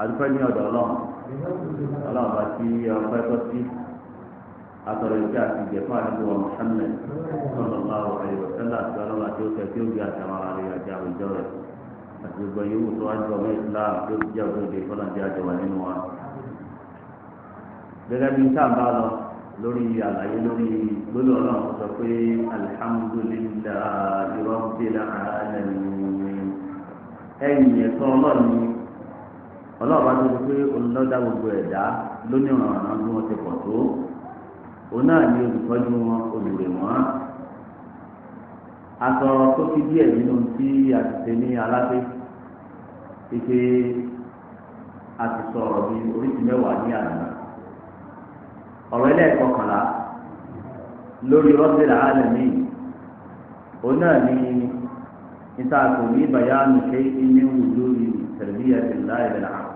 Adúpẹ́ ní ọ̀dọ̀ Ọlọ́run. Ọlọ́run bá ti ọpẹ́ tó sí atọ̀rọ̀ ìfẹ́ àti ìjẹ̀fọ́ àdúgbò wa Muhammad sallallahu alaihi wa sallam àti Ọlọ́run àti oṣù tí ó gbé àtàwọn ará rẹ̀ àti àwùjọ rẹ̀ àti gbogbo yòówù tó wájú ọmọ Islam tó ti jẹ́ òkèèdè fọlọ́njẹ àjọwà nínú wa. Gẹ́gẹ́ bí sáà bá lọ lórí àlàyé lórí gbólóhùn Ọlọ́run sọ pé alhamdulillahi rabbil alamin, ẹ̀yìn ẹ̀tọ́ Ọlọ́run ni Ọlọ́run bá tó ti pé olùlọ́dá gbogbo ẹ̀dá lónìí ọ̀ràn bí wọ́n ti pọ̀ tó, òun náà ni olùtọ́jú wọn, olùrè wọn. Aṣọ tó fi díẹ̀ nínú tí a ti ṣe ní aláṣẹ pípé a ti sọ̀rọ̀ bí oríṣi mẹ́wàá ní àná. Ọ̀rọ̀ ẹlẹ́ẹ̀kọkànlá lórí Rabbil Alamin, òun náà ni níta kò ní bayanu shay'in min wujuhi tarbiyatillahi bil-'abd,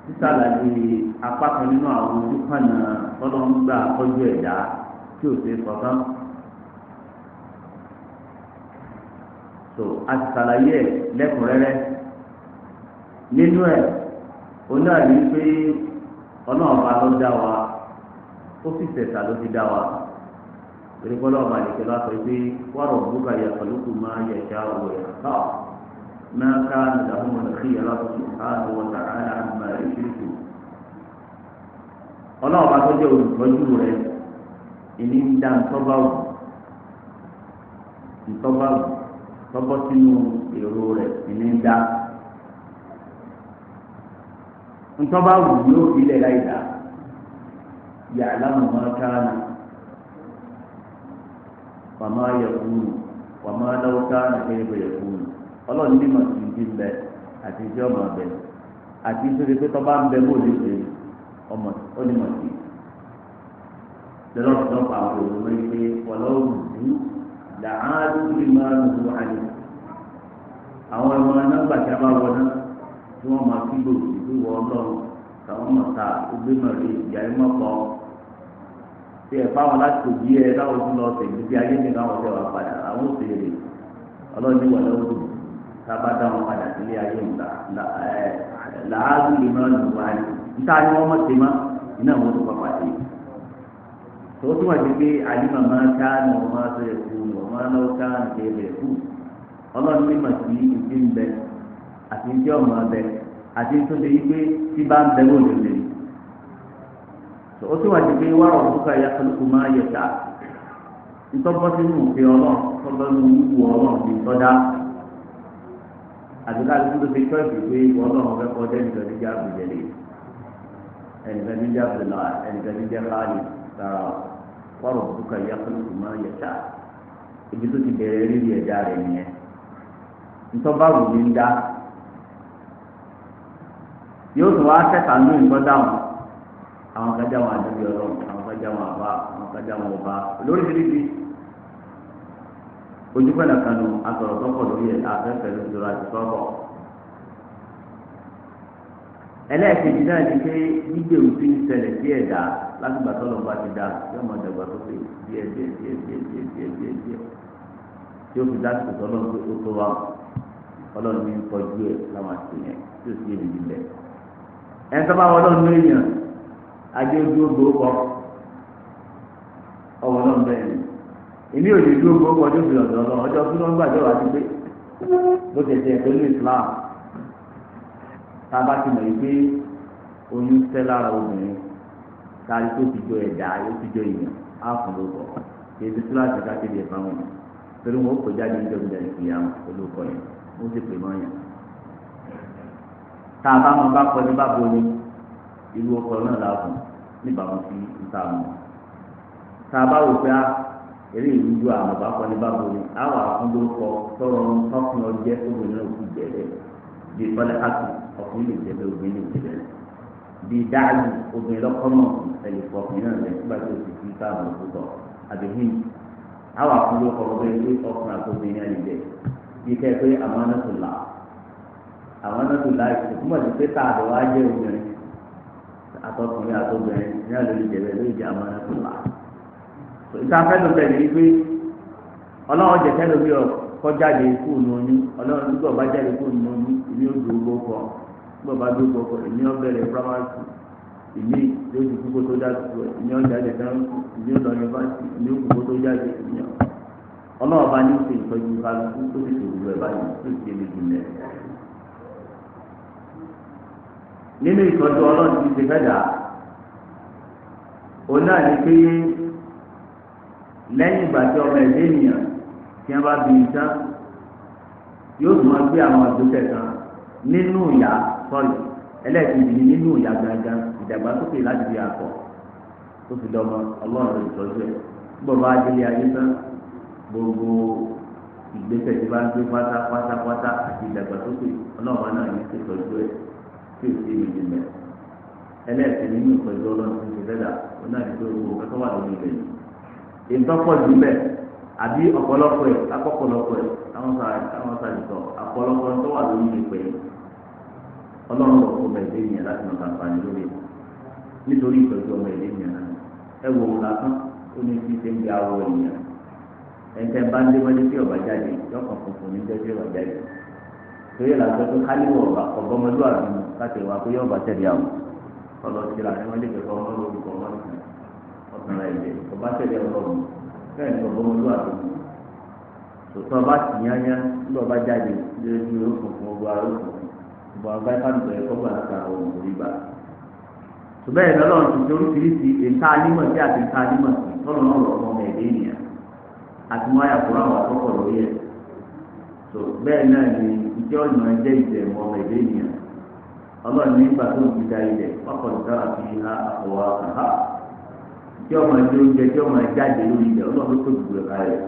sísàlàyé apá kan nínú àwọn ojúkànnà tọ́lọ́ ń gbà tọ́jú ẹ̀dá tí ò ṣe sọ̀tán. Tó a ti sàlàyé ẹ̀ lẹ́kùnrẹ́rẹ́ nínú ẹ̀, òun náà ní pé Ọlọ́run bá ló dá wa, ó sì tẹ̀sà ló ti dá wa. Torí pé Ọlọ́run bá lè kẹ́ lọ́sọ̀ pé wa rabbuka yakhluqu ma yasha'u wa yakhtar ma kana lahumul khiyaratu subhanahu wa ta'ala amma yushrikun. Ọlọ́run bá tó jẹ́ olùtọ́jú rẹ̀ ìní ń dá ntọ́ba wù ntọ́ba wù tọ́bọ́ sínú èrò rẹ̀ ìní ń dá ntọ́ba wù yóò fi lẹ̀ láì dá. Ya'lamu ma kana wa ma yakunu wa ma law kana kayfa yakunu. Ọlọ́run ní mọ̀ sí ti ń bẹ àti tí ọmọ bẹ àti nítorí pé tọ́ba ń bẹ bó lè ṣe ọmọ ó ní mọ̀ sí. Lọ́lọ́pọ̀ àwọn èrò lórí pé ọlọ́run dú làálù lè máa lù ú àlè. Àwọn ọmọ nọ́mbà tí a bá wọ náà tí wọ́n máa fi gbòòsì tó wọ Ọlọ́run táwọn mọ̀ ta gbé mọ̀rí ìyá ẹ̀ mọ̀ kọ́. Tí ẹ̀ fáwọn láti kò bí ẹ láwọn tún lọ sí ibi ayé ní káwọn tẹ wà padà àwọn òṣèré Ọlọ́run ní wà lọ́wọ́ dùn sábà dá wọn padà sílé ayé ńlá làálù lè máa lù wá ní. Níta ni wọ́n mọ̀ sí ma iná wọn tó pàpà sí. Tó túmọ̀ sí pé àlìmọ̀ máa ká ní wọ́n máa tó yẹ kú ní wọ́n máa lọ́wọ́ ká ní kẹ́ bẹ̀rẹ̀ kú. Ọlọ́run ní mọ̀ sí ìdí ń bẹ àti ìdí ọmọ bẹ àti tó ṣe yí pé tí bá ń bẹ wò lè lè. Tó túmọ̀ sí pé wàrà òkúta ya kálukú máa yẹ ta. Ntọ́bọ́ sínú òfin Ọlọ́run tọ́bọ́ nínú wíwú Ọlọ́run ní tọ́dá. Àti káàdì tó ṣe chọ́ọ̀ṣì pé Ọlọ́run fẹ́ kọ́ dẹ́nìkan ní jẹ́ àbùjẹ́lẹ̀, ẹnìkan ní jẹ́ àbùlà, ẹnìkan ní jẹ́ káàdì rárá. Wàrà òkúta ya kálukú máa yẹ ta. Ibi tó ti bẹ̀rẹ̀ rírì ẹ̀dá rẹ̀ nìyẹn. Ntọ́ba wù mí ń dá yóò tún wá tẹ̀ka ní nǹkan dáhùn. Àwọn kan jáwọn àdúgbò Ọlọ́run, àwọn kan jáwọn àbá, àwọn kan jáwọn ọba lóríṣiríṣi. Ojúkọ̀nà kanu asọ̀rọ̀ tọ́pọ̀ lórí ẹ̀ afẹ́fẹ́ ló dọ̀rọ̀ àti sọ́bọ̀. Ẹlẹ́ẹ̀kejì náà ni pé gbígbé òfin ṣẹlẹ̀ sí ẹ̀dá látìgbà tọ́lọ̀ bá ti dá yóò máa dàgbà sókè díẹ̀ díẹ̀ díẹ̀ díẹ̀ díẹ̀ díẹ̀ díẹ̀ díẹ̀ tí ó fi dásìkò tọ́lọ̀ pé ó tó wa. Ọlọ́run ní kọjú ẹ̀ láwọn àti yẹn tí ó sì yé mi bẹ̀. Ẹni tó bá wọ ọlọ́run ní èèyàn ajé ojú ogbó kọ ọwọ́ náà bẹ́ẹ̀ ni èmi ò lè dúró gbogbo ọjọ́ fi ọ̀dọ́ lọ ọjọ́ fún wọn gbàdúrà wá sí pé bó ti ṣe ẹ̀kọ́ ní Islam tá a bá ti mọ̀ yìí pé oyún tẹ́ lára obìnrin kárí tó ti jọ ẹ̀dá yóò ti jọ èèyàn á fún lóko kì í ṣe túláàsì ká kéde ẹ̀fọ́ àwọn èèyàn torí wọn ó kó jáde níjọba ìjà ìpìyà olóko yẹn wọn sì pè mọ́ yẹn. Tá a bá mọ bá kọ ní bá bo ni irú ọkọ náà la fún níbàámu sí ìta mọ́. Tá a bá wò pé eré ìrújú àwọn bá kọ ní bá bo ni àwọn àfúndókọ tọrọ tọkùn ọjẹ obìnrin náà kú jẹlẹ bíi fọlẹ àti ọkùnrin lè jẹlẹ obìnrin lè jẹlẹ bíi dáàlù obìnrin lọkọmọ ẹlẹfọ ọkùnrin náà lẹ nígbà tó ti fi káàmù òkútọ àbíhìn àwọn àfúndókọ ọbẹ pé ọkùnrin àti obìnrin náà lè jẹ bíi kẹ pé àmọ́nàtòlá àmọ́nàtòlá ìtumọ̀ sí pé táàbọ̀ wá jẹ́ obìnrin àtọkùnrin àtobìnrin ní àlọ́ ìjẹ̀bẹ̀ lórí ìjẹ́ àmọ́nàtòlá. Ìta fẹ́ ló bẹ̀rẹ̀ yìí pé ọlọ́run jẹ̀kẹ́ lómi ọ kọjáde kú nù oyún, ọlọ́run nígbà bá jáde kú nù oyún ìní ó dùn owó kọ Nígbà bá dé gbogbo ìní ọ̀bẹ̀rẹ̀ primary school, ìní yóò ti kúkó tó jáde tó, ìní ọ̀jáde tán, ìní ọ̀dọ̀ yunifásitì, ìní òkúkó tó jáde, ìní ọlọ́ọ̀bá ní ṣe ìtọ́jú kálukú tó sì tòwú ẹ̀ báyìí tó sì ṣe méjì mẹ́. Nínú ìtọ́jú ọlọ́run ti ṣe fẹ́ dà, òun náà ní pé lẹ́yìn ìgbà tí ọmọ ẹ̀dẹ́ ènìyàn tí wọ́n bá bí i tán, yóò tún máa gbé àwọn ìgbésẹ̀ kan nínú ìyá sọ́ọ̀lì ẹlẹ́ẹ̀kejì ní nínú ìyá gangan, ìdàgbàsókè láti fi àtọ̀ tó fi dọ́mọ ọlọ́run lè tọ́jú ẹ̀. Gbọ́ bá délé ayé tán, gbogbo ìgbésẹ̀ tí bá ń gbé pátápátápátá àti ìdàgbàsókè ọlọ́run náà ní ṣètọ́jú ẹ̀ tí ò sí ìrìn mẹ́. Ẹlẹ́ẹ̀kẹ́ nínú ìtọ́jú ọlọ́run tó ń ṣe fẹ́dà, ó náà ní pé owó kẹ́kọ́ wà lórí ilẹ̀ yìí. Ìtọ́pọ̀ jù bẹ́ẹ̀ àbí ọ̀pọ̀lọpọ̀ ẹ̀ akọ́pọ̀lọpọ̀ ẹ̀ àwọn sàlùsọ ọ̀pọ̀lọpọ̀ tó wà lórí ìpè ọlọ́run ọ̀pọ̀ ọmọ ẹ̀dẹ́ yẹn láti máa ṣàǹfààní lórí ẹ̀ nítorí ìtọ́jú ọmọ ẹ̀dẹ́ yẹn náà. Ẹ wò ó lásán, ó ní kí ṣe ń gbé awọ èèyàn ẹ̀ńtẹ́ bá ń dé wọlé tí ọba jáde yọkàn funfun ní jẹ́ tí ọba jáde torí ẹ̀ làgbẹ́ tó kálíwọ̀ ọ̀gọ́mọlúwàbí láti wá pé yọ̀ọ̀bà tẹ̀lé àwọn ọlọ́síra ẹ̀ wọ́n lè fẹ́ kọ́ ọmọ lórúkọ wọn ọ̀sán ẹ̀jẹ̀ ọba tẹ̀lé ọlọ́run bẹ́ẹ̀ ni ọ̀gọ́mọlúwàbí tòtò ọba tì yányá nígbà ọba jáde lórí òkùnkùn ọgbà òkùnkùn ọgbà ọba ìfàmìtọ̀ ẹ̀kọ́ gbà látara òun kò rí gbà. Bẹ́ẹ̀ lọ́lọ́run ti ṣe oríṣiríṣi ìta anímọ̀ sí àti ìta anímọ̀ sí tọ́lọ́ náà rọ̀ fún ọmọ ẹ̀dẹ́ ènìyàn àti mọ́ àyàkúrọ̀ àwọn àkọ́kọ́ lórí ẹ̀. Tó bẹ́ẹ̀ náà ni ìjọ ọ̀nà jẹ́ ìjẹ̀mọ́ ọmọ ẹ̀dẹ́ ènìyàn. Ọlọ́run nígbà tó ń da ilẹ̀ wákọ̀ dára fi ha àfọwọ́ àhá. Ìjọ ọmọ ẹ̀dẹ́ oúnjẹ ìjọ ọmọ jáde lórí ilẹ̀ ọlọ́run tó dùn rẹ̀ kalẹ̀.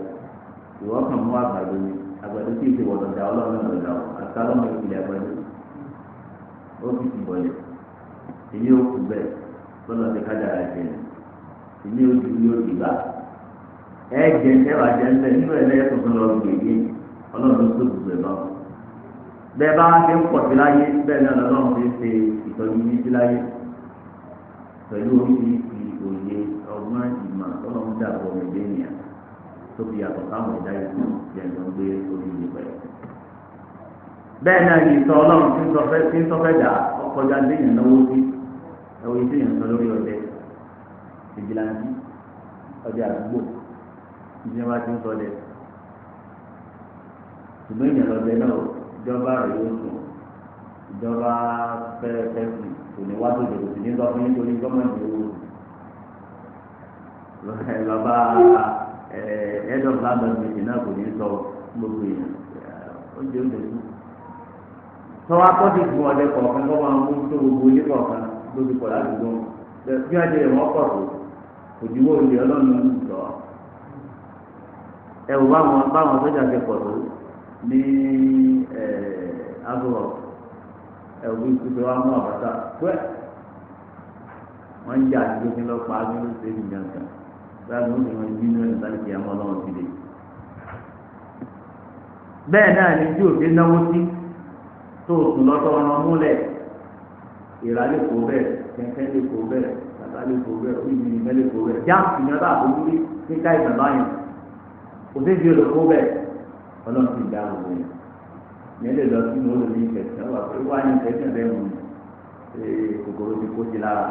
Ìwọ kàn mú àgbàdo ni àgbàdo tí ìṣe wọ̀dọ̀ dá ọlọ́run náà lọ́dà àtàlọ́mọ ìpìlẹ̀ àgbàdo ó fi ti bọ̀lẹ̀ èmi ò kú bẹ́ẹ̀ lọ́nà tí ká dára jẹ èmi ò dùn yóò dìgbà ẹ jẹ ẹ wà jẹ ńlẹ nínú ẹ lẹ́yìn tuntun lọ gbèdé ọlọ́run tó dùn bẹ́ẹ̀ bá bẹ́ẹ̀ bá ṣe ń pọ̀ sí láyé bẹ́ẹ̀ náà lọ́lọ́run fi ṣe ìtọ́jú ní sí láyé pẹ̀lú oríṣiríṣi òye ọgbọ́n ìmọ̀ tọ́lọ́run dàbọ̀ ẹ̀dẹ́ ènìyàn tó fi yàtọ̀ sáwọn ẹ̀dá yìí jẹ́ ló ń gbé orí ìlú pẹ̀lú. Bẹ́ẹ̀ náà ní ìtọ́ ọlọ́run tí ń sọ fẹ́ dà ọkọjá léèyàn náwó sí ẹwọ yìí téèyàn sọ lórí ọdẹ ìjìláńtì ọdẹ àdúgbò ìjọba ti ń sọ ọdẹ ṣùgbọ́n èèyàn lọ́dẹ náà ìjọba rẹ̀ yóò sùn ìjọba fẹ́ẹ́fẹ́ sí kò ní wá tó jẹ kò sì ní sọ fún nítorí gọ́ọ̀mẹ̀ntì owó bàbá head of land government náà kò ní sọ gbogbo èèyàn oúnjẹ oúnjẹ sùn tọ́wọ́ akọ́sí fún ọdẹ kọ̀ọ̀kan kọ́ máa mú tó gbogbo ilé kọ̀ọ̀kan lórí pọ̀ ládùúgbò bí wọ́n ti rẹ̀ wọ́n pọ̀ tó òdiwọ́ olè ọlọ́run ń sọ. Ẹ wò báwọn sọ́jà ti pọ̀ tó ní àgọ́ ẹ wò bí ìkúté wa mú àbáta pẹ́ wọ́n ń jà àdúgbò kí lọ́ọ́ pa á ní oṣù èyí nǹkan báyìí wọ́n ti wọ́n bínú ẹ̀ nípa ìkìyà mọ́ ọlọ́run ti dé. Bẹ́ẹ̀ náà ni tí òfin náwó sí tó o sùn lọ́tọ́ ọ̀ràn múlẹ̀ ìrà lè kó bẹ́ẹ̀ kẹ̀kẹ́ lè kó bẹ́ẹ̀ bàbá lè kó bẹ́ẹ̀ orí lè kó bẹ́ẹ̀ jáàpù ní ọba àbójúrí kíkà ìgbà báyìí òfin fi olè kó bẹ́ẹ̀ ọlọ́run ti dá òun yẹn yẹn lè lọ sínú olè ní ìfẹ̀sẹ̀ wà pé wá ní ìfẹ̀sẹ̀ bẹ́ẹ̀ mú kòkòrò ti kó sí lára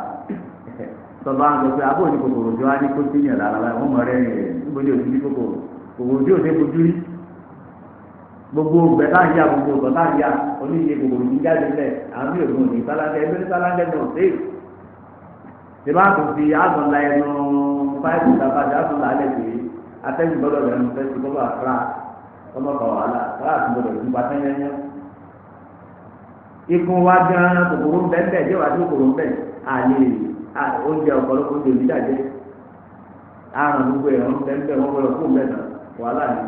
tọba ń sọ pé abó ní kòkòrò tí wàá ní kó sí yàn lára báyìí wọ́n mọ̀ rẹ́ rẹ̀ níbo ni òsì ní kòkòrò kòkòrò tí ò ṣe fojú rí gbogbo gbẹ tá ń yà gbogbo ọgbà tá ń yà oníṣe kòkòrò ní jáde lẹ àwọn yóò gbọ́n ní sálángẹ ẹgbẹ́ ní sálángẹ náà ṣe é ṣe bá tó fi àgùnlá ẹnu fáìlì tàbájà àgùnlá alẹ pé atẹ́gùn gbọ́dọ̀ lẹ́nu fẹ́ sí kọ́bà fúra kọ́mọ kọ̀ wàhálà fúra àti gbọ́dọ̀ ju pátá yẹnyẹn. Ikùn wa gan kòkòrò ń bẹ́ẹ̀ bẹ́ẹ̀ jẹ́ wàá tí kòkòrò ń bẹ́ẹ̀ àlè oúnjẹ ọ̀pọ̀lọpọ̀ oúnjẹ òbí dàjẹ́ àrùn gbogbo ẹ̀ wọ́n bẹ́ẹ̀ bẹ́ẹ̀ wọ́n gbọ́dọ̀ fún bẹ́ẹ̀ náà wàhálà ni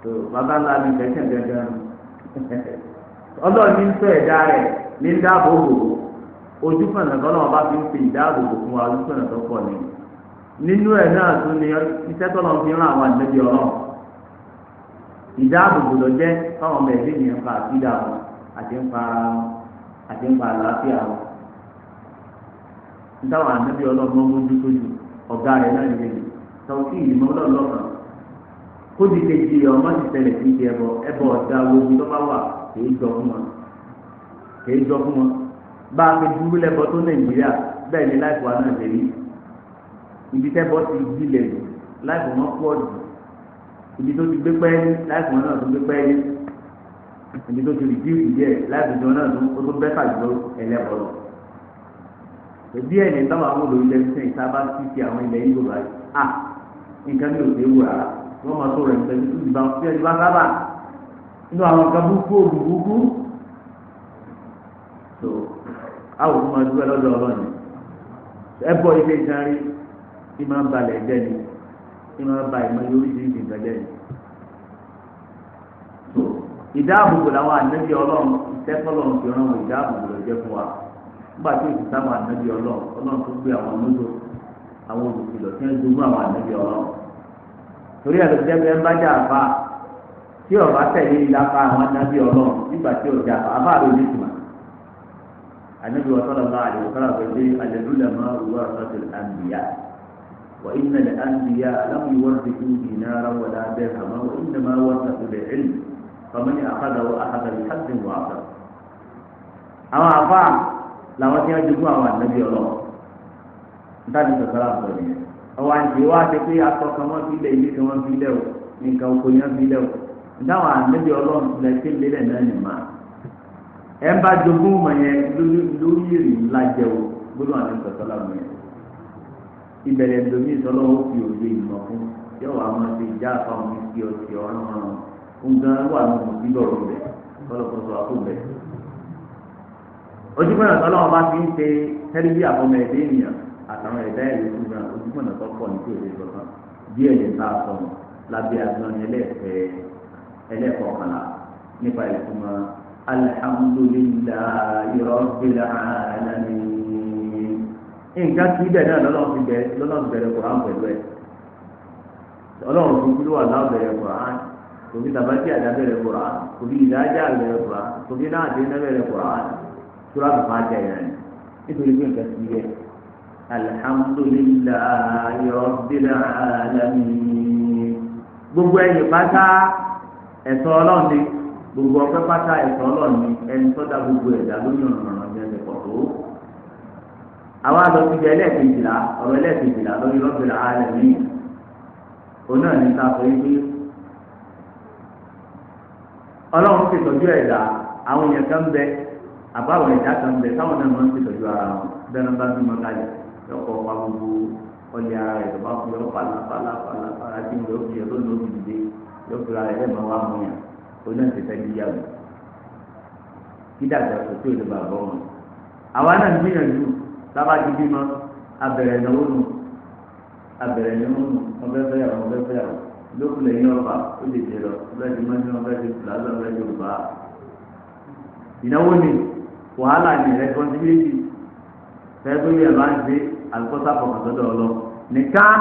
tó bàbá ńlá mi fẹsẹ̀ gẹ́gẹ́ ọlọ́run ní sọ ẹ̀dá rẹ̀ ní dáàbò bò ojú kànáà kan náà bá fi ń fi ìdáàbò bò fún wa ojú kànáà tó pọ̀ ní. Nínú ẹ̀ náà tún ni iṣẹ́ tọ́lọ́ fi rán àwọn ànábì ọlọ́run ìdáàbò bò lọ jẹ́ fáwọn ọmọ ẹ̀dẹ́ yẹn ń pa àtìdá wọn àti ń pa ara wọn àti ń pa àlàáfíà wọn. Nítawọn ànábì ọlọ́run mọ́ mójú tójú ọ̀gá rẹ̀ náà nìyẹn tọ́kì ìmọ̀ ọlọ́run lọ́kàn kóbi kejì ọmọ ti ṣẹlẹ̀ sí ti ẹbọ ẹbọ ọ̀dà ogun tó bá wà kì í jọ fún wọn. Kì í jọ fún wọn. Bá a fi dúró lẹ́bọ̀ tó Nàìjíríà bẹ́ẹ̀ ni láìpẹ́ wa náà ṣe rí. Ibi tẹ́bọ̀ ti gbilẹ̀ jù láìpẹ́ wọn pọ̀ jù. Ibi tó ti gbé pẹ́ẹ́lí láìpẹ́ wọn náà tó gbé pẹ́ẹ́lí. Ibi tó ti rìdíìsì díẹ̀ láìpẹ́ wọn náà tó bẹ́tà jù ẹlẹ́bọ̀ lọ. Díẹ̀ ní táwọn àwọn olórí tẹlifíṣàn ìta bá ti fi àwọn ilẹ̀ yìí báyìí. À nǹkan ní òde wù rárá. Wọ́n máa tó rẹ̀ nípa ibi tó ti bá fi ẹni bá sábà nínú àwọn nǹkan burúkú òògùn burúkú. Tó àwọn òkú máa dúpẹ́ lọ́dọ̀ ọlọ́ọ̀ni. Ẹ bọ́ ife ìsanrí tí máa ń balẹ̀ jẹ́ ni tí máa ń ba ìmọ̀ oríṣiríṣi nǹkan jẹ́ ni. Tó ìdáàbòbò làwọn ànábì ọlọ́run ìtẹ́kọ̀lọ́run fi ràn wọ́n ìdáàbòbò lọ jẹ́ fún wa. Nígbà tí òsì sáwọn ànábì ọlọ́run ọlọ́run tó gbé àwọn lódò àwọn olùkìlọ̀ tí wọ́n jogún àwọn ànábì ọlọ́run. Torí ẹ̀ ló jẹ́ pé ń bá jà àfa tí ọba tẹ̀lé ìlàpá àwọn ànábì ọlọ́run nígbà tí ọjà àfa rẹ̀ ní ìtumọ̀. Ànábì sallallahu alaihi wasallam pé al-ulama warasatul anbiya wa inna al-anbiya lam yuwarrithu dinaran wala dirhaman wa innama warathu al-ilm faman akhadhahu akhadha bi-hazzin wafir. Àwọn àfa làwọn tí wọn jogún àwọn ànábì Ọlọ́run nítorí sọsọlá sọ nìyẹn. Ọwọ́ àǹtí wa ti pé aṣọ kan wọn fi lẹ ilé kan wọn fi lẹ o nǹkan oko yẹn fi lẹ o nítawọn ànábì Ọlọ́run tilẹ̀ tí ń lélẹ̀ náà ní ma ẹ ń bá jogún mọ̀ yẹn lórí èrè ńlá jẹ o gbọ́dọ̀ àti sọsọlá mọ̀ yẹn. Ìbẹ̀rẹ̀ ndomi sọlọ́ ó fi òye ìmọ̀ fún yóò wá máa ṣe ìjà àfàwọn ní sí ọtí ọ̀rọ̀ nǹkan wà ní mùsíbọ̀ rẹ̀ kọ́lọ́kọ́sọ àkóbẹ̀. Ojúmọ̀nà tó lọ́wọ́ bá fi ń ṣe tẹ́lifí àfọmọ ẹ̀dẹ́ ènìyàn àtàwọn ẹ̀dá ẹ̀rọ ìṣúná ojúmọ̀nà tó pọ̀ ní tí òde sọ̀tàn díẹ̀ lè ta sọ̀nù lábẹ́ agbọ́n ẹlẹ́ẹ̀kọ̀ọ̀kànlá nípa ìtumọ̀ alhamdulillahi rabbil alamin. Nǹkan kí ibẹ̀ náà lọ́lọ́run fi bẹ̀rẹ̀ Kùránì pẹ̀lú ẹ̀. Ọlọ́run fi kúlú wà lábẹ̀rẹ̀ Kùránì, kò fi tàbátì àdá bẹ̀rẹ̀ Kùránì, kò fi ìdájà bẹ̀rẹ̀ Kùránì, kò fi náà dé bẹ̀rẹ̀ Kùránì. Sura Fatiha yẹn nítorí pé nǹkan ti yẹ alhamdulillahi rabbil alamin. Gbogbo ẹ̀yìn pátá ẹ̀tọ́ Ọlọ́run ni, gbogbo ọpẹ́ pátá ẹ̀tọ́ Ọlọ́run ni, ẹni tó dá gbogbo ẹ̀dá lórí ọ̀nà ọ̀nà ẹ̀ pọ̀ tó. Àwa lọ síbi ẹlẹ́ẹ̀kejìlá, ọ̀rọ̀ ẹlẹ́ẹ̀kejìlá lórí rabbil alamin. Òun náà ní ká sọ yìí pé Ọlọ́run ṣètọ́jú ẹ̀dá àwọn èèyàn kan bẹ àbáwọn ẹ̀dá kan bẹ táwọn náà máa ń ṣètọ́jú ara wọn. Bẹ́ẹ̀ náà bá bímọ kalẹ̀ yọkọ̀ pa gbogbo ọlẹ́ ara rẹ̀ lọ́ba fún yọ pala pala pala pala tí mo yọ fi yọ lónìí òbí dìde yọ fi ara rẹ̀ máa wá mú yàn. Ó náà ti fẹ́ yíyàwó kí dàgbà sọ tí ò lè bàbá wọn. Àwa náà ń gbìyànjú sábà ti bímọ abẹ̀rẹ̀ ìnáwó nù abẹ̀rẹ̀ ìnáwó nù ọbẹ̀ fẹ́yàwó ọbẹ̀ fẹ́yàwó lókùlẹ̀ yín ọba ó lè dè lọ ọbẹ̀ ti mọ́ni ọbẹ̀ ti fìlà ọbẹ̀ ti bá. Ìnáwó ni wàhálà ni responsibility fẹ́ẹ́ yẹ bá ń ṣe àlùkọ́sà fọkàntọ́dọ̀ ọlọ nìkan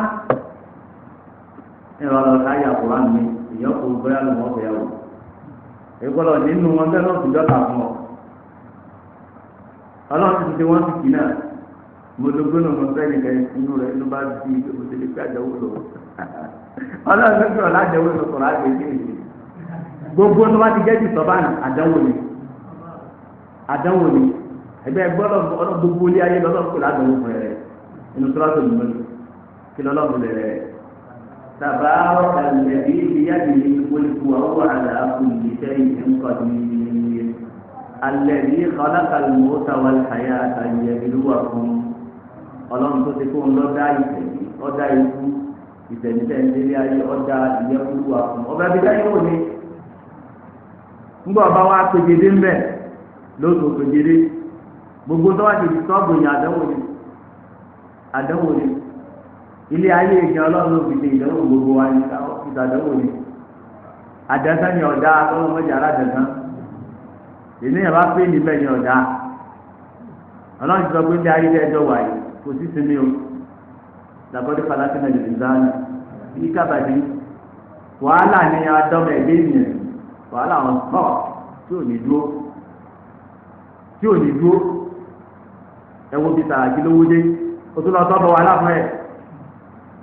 ẹ̀rọ ọlọ́ta yà kúrò àmì ìyẹn kò bóyá ló wọ́n fẹ́ yà wò ìkọlọ̀ nínú wọn bẹ́ẹ̀ náà fìjọ́ kà fún ọ. Ọlọ́run ti ti wọ́n ti kì náà mo ló gbóná mo fẹ́ nìkan inú rẹ̀ inú bá di mo ti lè fi àjẹwò lọ. Ọlọ́run ló sọ̀rọ̀ lájẹwò lọ sọ̀rọ̀ àjẹwò èyí. Gbogbo tó bá ti jẹ́ ti sọ̀bá àdánwò ni àdánwò ni ẹgbẹ́ gbọ́dọ̀ ọlọ́ gbogbo ilé ayé lọ́lọ́ kò ládánwò fún rẹ̀ inú sọ́lá nìmọ́lì kí lọ́lọ́ rẹ̀ tabaraka alladhi biyadihi al-mulku wa huwa ala kulli shay'in qadir alladhi khalaqa al-mawta wal-hayata liyabluwakum. Ọlọ́run tó ti kó ń lọ dá ìtẹ̀lé ọ̀dá ikú ìtẹ̀lé tẹ̀lé ayé ọ̀dá liyabluwakum ọba bí dáyé wò ni ńgbà ọba wa pèjèdé ńbẹ lóòótọ́ pèjèdé gbogbo tó wá ti di sọ́ọ̀bù yẹn àdánwò ni àdánwò ni ilé ayé ìjọ ọlọ́run ló fi ṣe ìdánwò gbogbo wa ní ìdánwò ni àdánwò ni ọ̀dà ọlọ́mọdé aládàá ènìyàn bá pé níbẹ̀ ni ọ̀dà ọlọ́run ti sọ pé ilé ayé ẹjọ́ wà yìí kò sí sinmi o làkọ́dé falasínà lè fi záàlì bí kábàdé wàhálà ni adọ́mọ ẹ̀dẹ́ ènìyàn wàhálà wọn pọ̀ tí ò ní dúró tí ò ní dúró ẹ wo bí sàràkí lówó dé o tún lọ tọ́ bọ wàhálà fún ẹ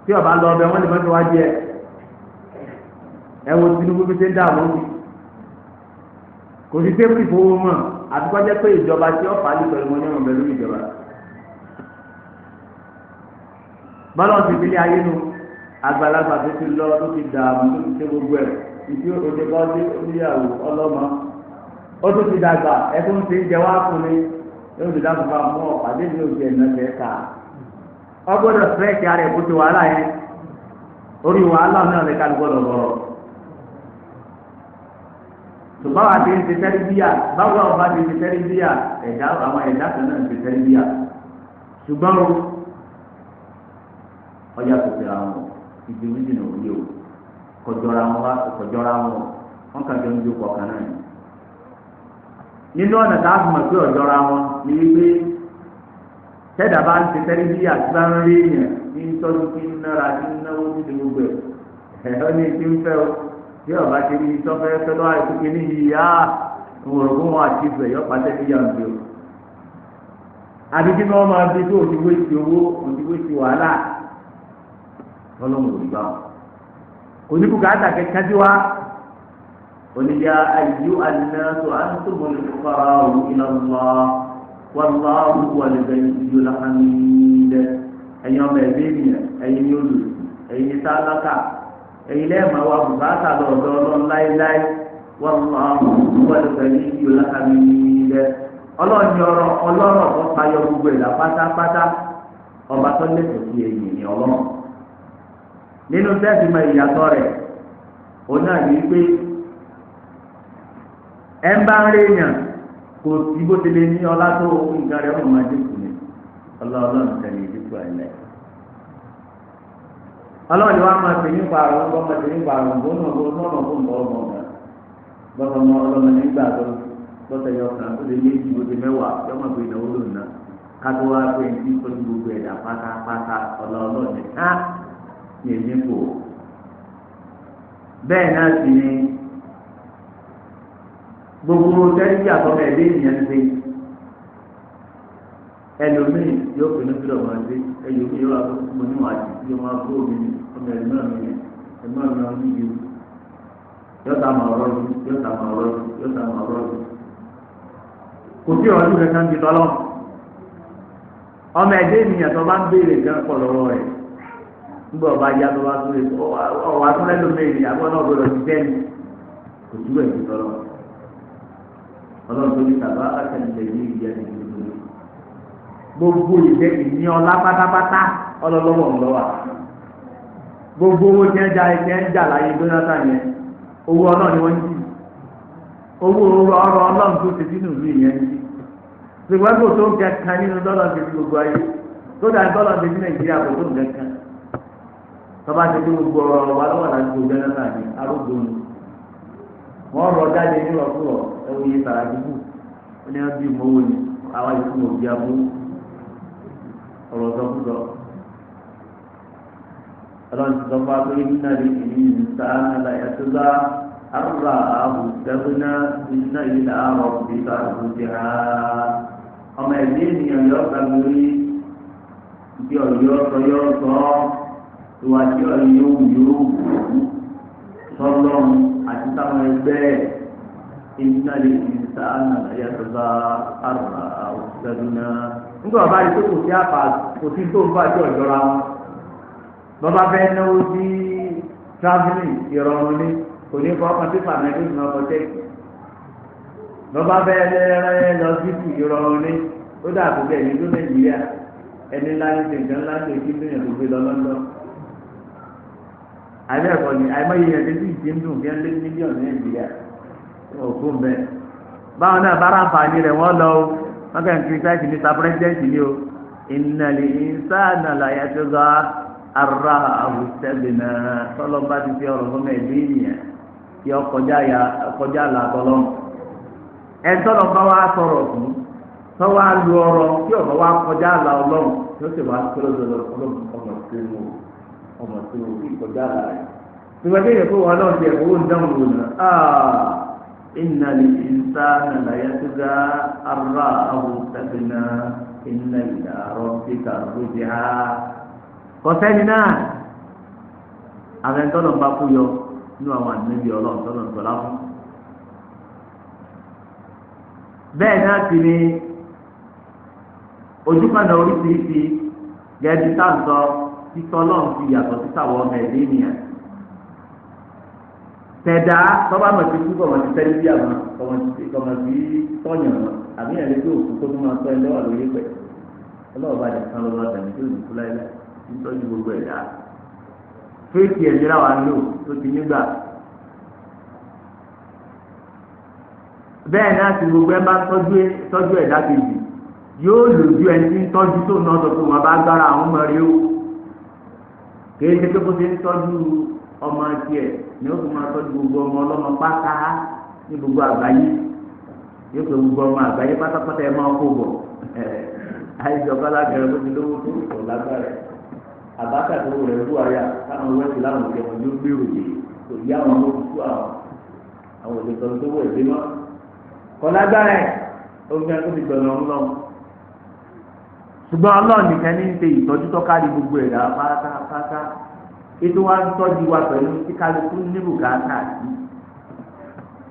tí ọba lọ ọbẹ wọn lè mọ́tò wá jẹ ẹ wo Tinubu bí ṣe ń dààmú bí kò sí sẹ́fù ìfowó mọ́. Àtikọ́jẹ́ pé ìjọba tí ó fà á lè pẹ̀lú wọn ní ọmọ pẹ̀lú ìjọba. Bọ́lá ti fi lé ayé nu àgbàlagbà tó ti lọ tó ti dààmú tó ti ṣe gbogbo ẹ̀ ìdí òde bá dé oníyàwó ọlọ́mọ ó tó ti dàgbà ẹkún ti ń jẹ wá fún mi yóò ti dáàbò bá mú ọ̀pàdé mi ò jẹ ẹ̀nà kẹta ọgbọ́dọ̀ fẹ́ẹ̀kì ara ẹ̀ kó ti wàhálà yẹn orí wàhálà náà lè ká gbọ́dọ̀ bọ̀rọ̀ ṣùgbọ́n wa ti ń ṣe tẹ́lifíà báwo àwọn bá ti ń ṣe tẹ́lifíà ẹ̀dá àwọn ẹ̀dá kan náà ń ṣe tẹ́lifíà ṣùgbọ́n o ọjà kò fẹ́ra wọn ìdí méjì náà wúlò kọjọra wọn wá kọjọra wọn wọn kàn jọ ń jó kọkàn náà ni. Nínú ọ̀nà tá a fi mọ̀ pé ọ̀jọ́ra wọn ni wípé tẹ́dà bá ń ṣe tẹ́lifíà tí bá ń rí èèyàn ní tọ́jú kí ń nára kí ń náwó ní ti gbogbo ẹ̀ ẹ̀ ọ́ ní ti ń fẹ́ o tí ọba ti rí tọ́fẹ́ fẹ́ lọ́wọ́ àti kékeré yìí á òwòrò fún wọn àti ìfẹ́ yọ pàṣẹ níyà ń bí o. Àbí kí wọ́n máa bí tó òdi wéṣì owó òdi wéṣì wàhálà lọ́lọ́mù òdi bá wọn. Kò ní bùkátà kẹ́kẹ́ sí wa. Oníyà ayú an-nasu antumul fuqara'u ila Allah wallahu huwal ghaniyyul hamid. Ẹ̀yin ọmọ ẹ̀dẹ́ ènìyàn, ẹ̀yin ni olùsí, ẹ̀yin ni tálákà, ẹ̀yin lẹ́ẹ̀ma wa bùkátà lọ́dọ̀ ọlọ́run láéláé wallahu huwal ghaniyyul hamid. Ọlọ́run ni ọ̀rọ̀ ọlọ́rọ̀ tó tayọ gbogbo ẹ̀dá pátápátá, ọba tó lẹ́tọ̀ọ́ sí ẹ̀yìn ni ọlọ́run. Nínú tẹ́sí mọ ìyàtọ̀ rẹ̀, òun náà ní pé ẹ̀ ń bá ń rí èèyàn kò sí bó ti lè ní ọlá tó nǹkan rẹ̀ ọ̀hún máa dínkù ni ọlọ́run tẹ̀lé dínkù àìlẹ́. Ọlọ́run ni wọ́n máa ṣe nípa àrùn ọgbọ́n máa ṣe nípa àrùn ọgbọ́n náà ọgbọ́n náà ọgbọ́n náà ọgbọ́n náà gbọ́dọ̀ mọ ọlọ́mọ nígbà tó lọ́sẹ̀ yọ kan ó lè méjì ó lè mẹ́wàá yọmọ pé ìnáwó lòun náà kátó wá pé ní tọ́jú gbogbo ẹ̀dá pátápátá ọlọ́run ní ká ní èmi kò. Bẹ́ẹ̀ náà sì ni gbogbo tẹ́lifí àtọ́mọ ẹ̀dẹ́ ènìyàn ń ṣe ẹlòmíì yóò pinnu sí ọmọ ẹdẹ ẹlòmíì yóò wá mo níwọ̀n àti tí ọmọ akó mi ọmọ ẹ̀gbọ́n mi yẹn ẹ̀gbọ́n mi ọmọ níbi yóò ta máa rọ́ọ̀dù yóò ta máa rọ́ọ̀dù yóò ta máa rọ́ọ̀dù kò sí ọdún kankan ti tọ́lọ́ ọmọ ẹ̀dẹ́ ènìyàn tó bá ń béèrè gan pọ̀ lọ́wọ́ rẹ̀ nígbà ọba yá tó bá tún lè ọwọ́ atúnlẹ̀ lómi àbọ̀ náà gbọdọ̀ ti bẹ́ẹ̀ ni kò sí ẹ̀ ti tọ́lọ́ ọlọ́run tó ní tàbá àtẹnudẹ yìí ìyá ní ìlú gbogbo ìdẹ ìní ọlá pátápátá ọlọ́lọ́wọ́ ńlọ́wà gbogbo owó tí ń jà tí ń jà láyé Jonathan yẹn owó ọlọ́run ni wọ́n ń jì owó ọrọ̀ ọlọ́run tó ti sínú ìlú ìyẹn ń jì ṣùgbọ́n kò tó ń kankan nínú dọ́là ti fi gbogbo ayé tó dà dọ́là ti fi Nàìjíríà kò tó ń kankan tọ́ba ti fi gbogbo ọ̀rọ̀ wa lọ́wọ́ láti gbogbo Jonathan ní arúgbó ni wọ́n rọ jáde nírọ̀kúrọ̀ ẹ̀wù yìí sàràdúgbò ó ní wọ́n bí mọ́wó ni àwa yìí fún òbí abú ọ̀rọ̀ sọkúsọ. Ọlọ́run ti sọ fún wa pé iná lè ní ìsáná láyàtúgbà àrùrà àbùsẹ́gbẹ́ná iná ìlà àrọ̀ bíbá àbújá. Ọmọ ẹ̀dẹ́ ènìyàn yọ ọ̀gá lórí bí ọ̀yọ́ sọ yọ sọ ìwà tí ọ̀yọ́ yóò wù sọlọ́run àti táwọn ẹgbẹ́ iná lè ní ìsáná láyàtúgbà àrùrà àbùsẹ́gbẹ́ná. Nígbà wàá bá rí pé kò sí àpà kò sí tó ń bá àti ọ̀jọ́ra wọn. Bọ́bá fẹ́ náwó sí travelling ìrọ̀rùn ni kò ní kọ́ ọkàn pípa mẹ́rin ní ọkọ̀ tẹ́kì. Bọ́bá fẹ́ lẹ́rẹ́ lọ sí ìrọ̀rùn ni ó dà tó bẹ́ẹ̀ ní tó Nàìjíríà ẹni ńlá ní ṣe nǹkan ńlá ní èkí tó yàn tó gbé lọ London. Àbẹ́ ẹ̀kọ́ ni àìmọye yẹn tó sì ti ń dùn kí wọ́n lé mílíọ̀nù Nàìjíríà òkú mbẹ́. Báwọn náà bá ráǹfààní rẹ̀ wọ́n lọ o wọ́n kàn kìrìsìtì ní sa pírẹ́sidẹ́ǹtì ni o. Innal insana la yatgha ara àwùsẹ́gbẹ̀nà tọ́lọ́mbà ti fi ọ̀rọ̀ fún ẹ̀dín ènìyàn kí ọ kọjá làtọ́lọ́. Ẹ tọ́lọ́mbà wa sọ̀rọ̀ fún tọ́wọ́ á lu ọ̀rọ̀ kí ọ̀rọ̀ wa kọjá là ọlọ́run tí ó sì wá kúrò lọ́dọ̀ ọmọ tí ó ọmọ tí ó kí kọjá là rẹ̀. Tùwẹ́ kéèyàn kó wọn náà ti ẹ̀kọ́ ń dáhùn wò náà. Innal insana la yatgha ara àwùsẹ́gbẹ̀nà inna ila rabbika ruj'a. Kọsẹ́ni náà àwọn ẹni tọ́lọ̀ ń bá kú yọ nínú àwọn ànábì ọlọ́run tọ́lọ̀ ń tọ́lá fún. Bẹ́ẹ̀ náà sì ni ojúkànnà oríṣiríṣi gẹ́gẹ́ tá à ń sọ títọ́ lọ́run ti yàtọ̀ títàwọ̀ ọmọ ẹ̀dẹ́ ènìyàn. Tẹ̀dá tọ́ba mọ̀ sí kú kọ̀mọ̀ sí tẹ́lifí àmọ́ kọ̀mọ̀ sí tọ́yàn mọ́ àbí yẹn lè tó òkú tó tún máa tọ́ ẹ lọ́wọ́ lórí pẹ̀. Ọlọ́wọ́ bá dẹ̀ kan lọ́wọ́ tẹ̀mí tó ní kú láíláí nítọ́jú gbogbo ẹ̀dá. Fèsì ẹ̀jẹ̀ làwọn ń lò tó ti nígbà. Bẹ́ẹ̀ náà ti gbogbo ẹ bá ń tọ́jú ẹ̀dá kejì yóò lòjú ẹni tí ń tọ́jú tó náà sọ pé wọn bá gbára àwọn ọmọ rẹ o. Kìí ṣe pé bó ṣe ń tọ́jú ọmọ tiẹ̀ ni ó fi máa tọ́jú gbogbo ọmọ ọlọ́mọ pátá ní gbogbo àgbáyé. Yóò pé gbogbo ọmọ àgbáyé pátápátá ẹ máa kó bọ̀. Àìsàn kọ́lá gẹ̀rẹ́ bó ti lówó tó kọ̀ lágbára àbáta tó rẹ̀ bú àyà táwọn wẹ́ẹ̀sì láwọn òkè wọn yóò gbèrò yìí kò yá àwọn ọmọ òkú àwọn àwọn òde sọ tó wọ̀ ẹ̀dẹ́ mọ́. Kọ́ lágbára ẹ̀ omi ẹ̀kọ́ ti gbọ̀nà ọ̀hún lọ. Ṣùgbọ́n Ọlọ́run nìkan ní ń ṣe ìtọ́jú tó kárí gbogbo ẹ̀dá pátápátá. Ètò wa ń tọ́jú wa pẹ̀lú tí kálukú ní bùkátà sí.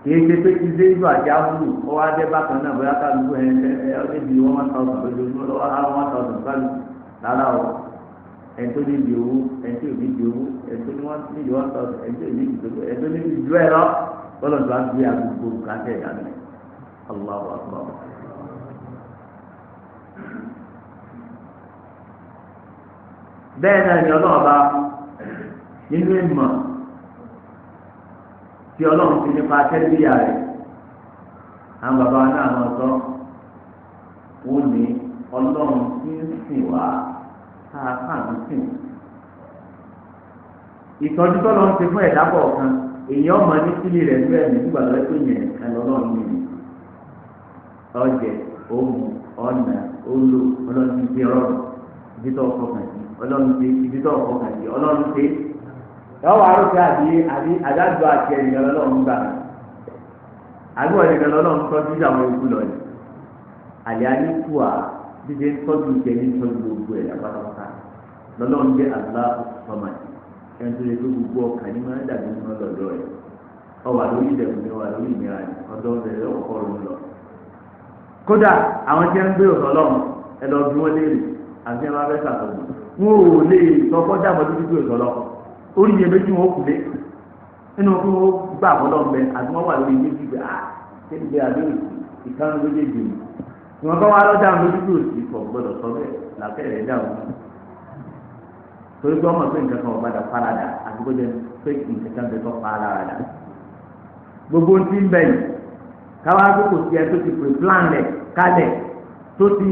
Kìí ṣe pé ti zéjú àti áwùrù ó wá dé bákan náà bóyá kálukú ẹ ẹ ẹ débi 1000 lójoojúmọ́ lọ́wọ́ á 1000 kálukú rárá o. Ẹni tó níbi owó, ẹni tó níbi owó, ẹni tó níbi 1000, ẹni tó níbi owó, ẹni tó níbi ju ẹ lọ. Bọ́lá tó wá gbé agbègbè bùkátà ẹ̀dá mi. Allahu akbar. Bẹ́ẹ̀ náà ni Ọlọ́run bá nínú ìmọ̀ tí Ọlọ́run ti nípa tẹ́lifíà rẹ̀ àwọn bàbá náà máa sọ wọ́n ní Ọlọ́run tí ń sìn wá káàkà ń sìn. Ìtọ́jú tọ́lọ́ ń ṣe fún ẹ̀dá kọ̀ọ̀kan èyí ọmọ ní sílé rẹ̀ ní ẹ̀mí nígbà tó tó yẹn ẹ̀ lọ́lọ́run nìyí. Ọjẹ òmù ọ̀nà olò Ọlọ́run ti fi ọ̀rọ̀ ibi tó ọkọ̀ kàn sí Ọlọ́run ti ibi tó ọkọ̀ kàn sí Ọlọ́run ti. Lọ́wọ́ arúgbó àbí àbí àdájọ àti ẹ̀yìn Ọlọ́run gbà àbí wọ́n nìkan lọ́lọ́run tọ́jú àwọn ikú lọ ni. Àlẹ́ alẹ́ kú à dídé ń tọ́jú ìjẹ ní tọ́jú gbogbo ẹ̀ pátápátá lọ́lọ́run jẹ́ Allahu Samad ẹni tó yẹ kó gbogbo ọkàn ní máa ń dàbí nínú ọlọ́dọ̀ rẹ̀ ọwà lórí ìdẹ̀kùn ni ọwà lórí ìnira ni ọ̀dọ́ rẹ̀ lọ́kọ̀ọ́ ló ń lọ. Kódà àwọn tí wọ́n ń gbé ọ̀sán lọ́run ẹ lọ bí wọ́n léèrè àti ẹ bá fẹ́ sàtọ̀gbọ̀n wọn ò lè sọ kọ́ dàbọ̀ títí gbé ọ̀sán lọ orí yẹn méjì wọn ó kù lé nínú kí wọ́n gbà fọlọ́ mbẹ àti wọ́n wà lórí méjì gbé ah ṣé ń bẹ àbí ìkànnì méjèèjì ni wọn bá wà lọ́jà lójú tó sì kọ̀ gbọ́dọ̀ sọ bẹ́ẹ̀ làkẹ́rẹ́ dà wọ́n torí pé wọ́n mọ̀ pé nǹkan kan ọ̀gbadà parada àti kó jẹ́ pé nǹkan kan bẹ tó parada gbogbo ń ti ń bẹ yìí káwá tó kò sí ẹ tó ti pè plan rẹ̀ kalẹ̀ tó ti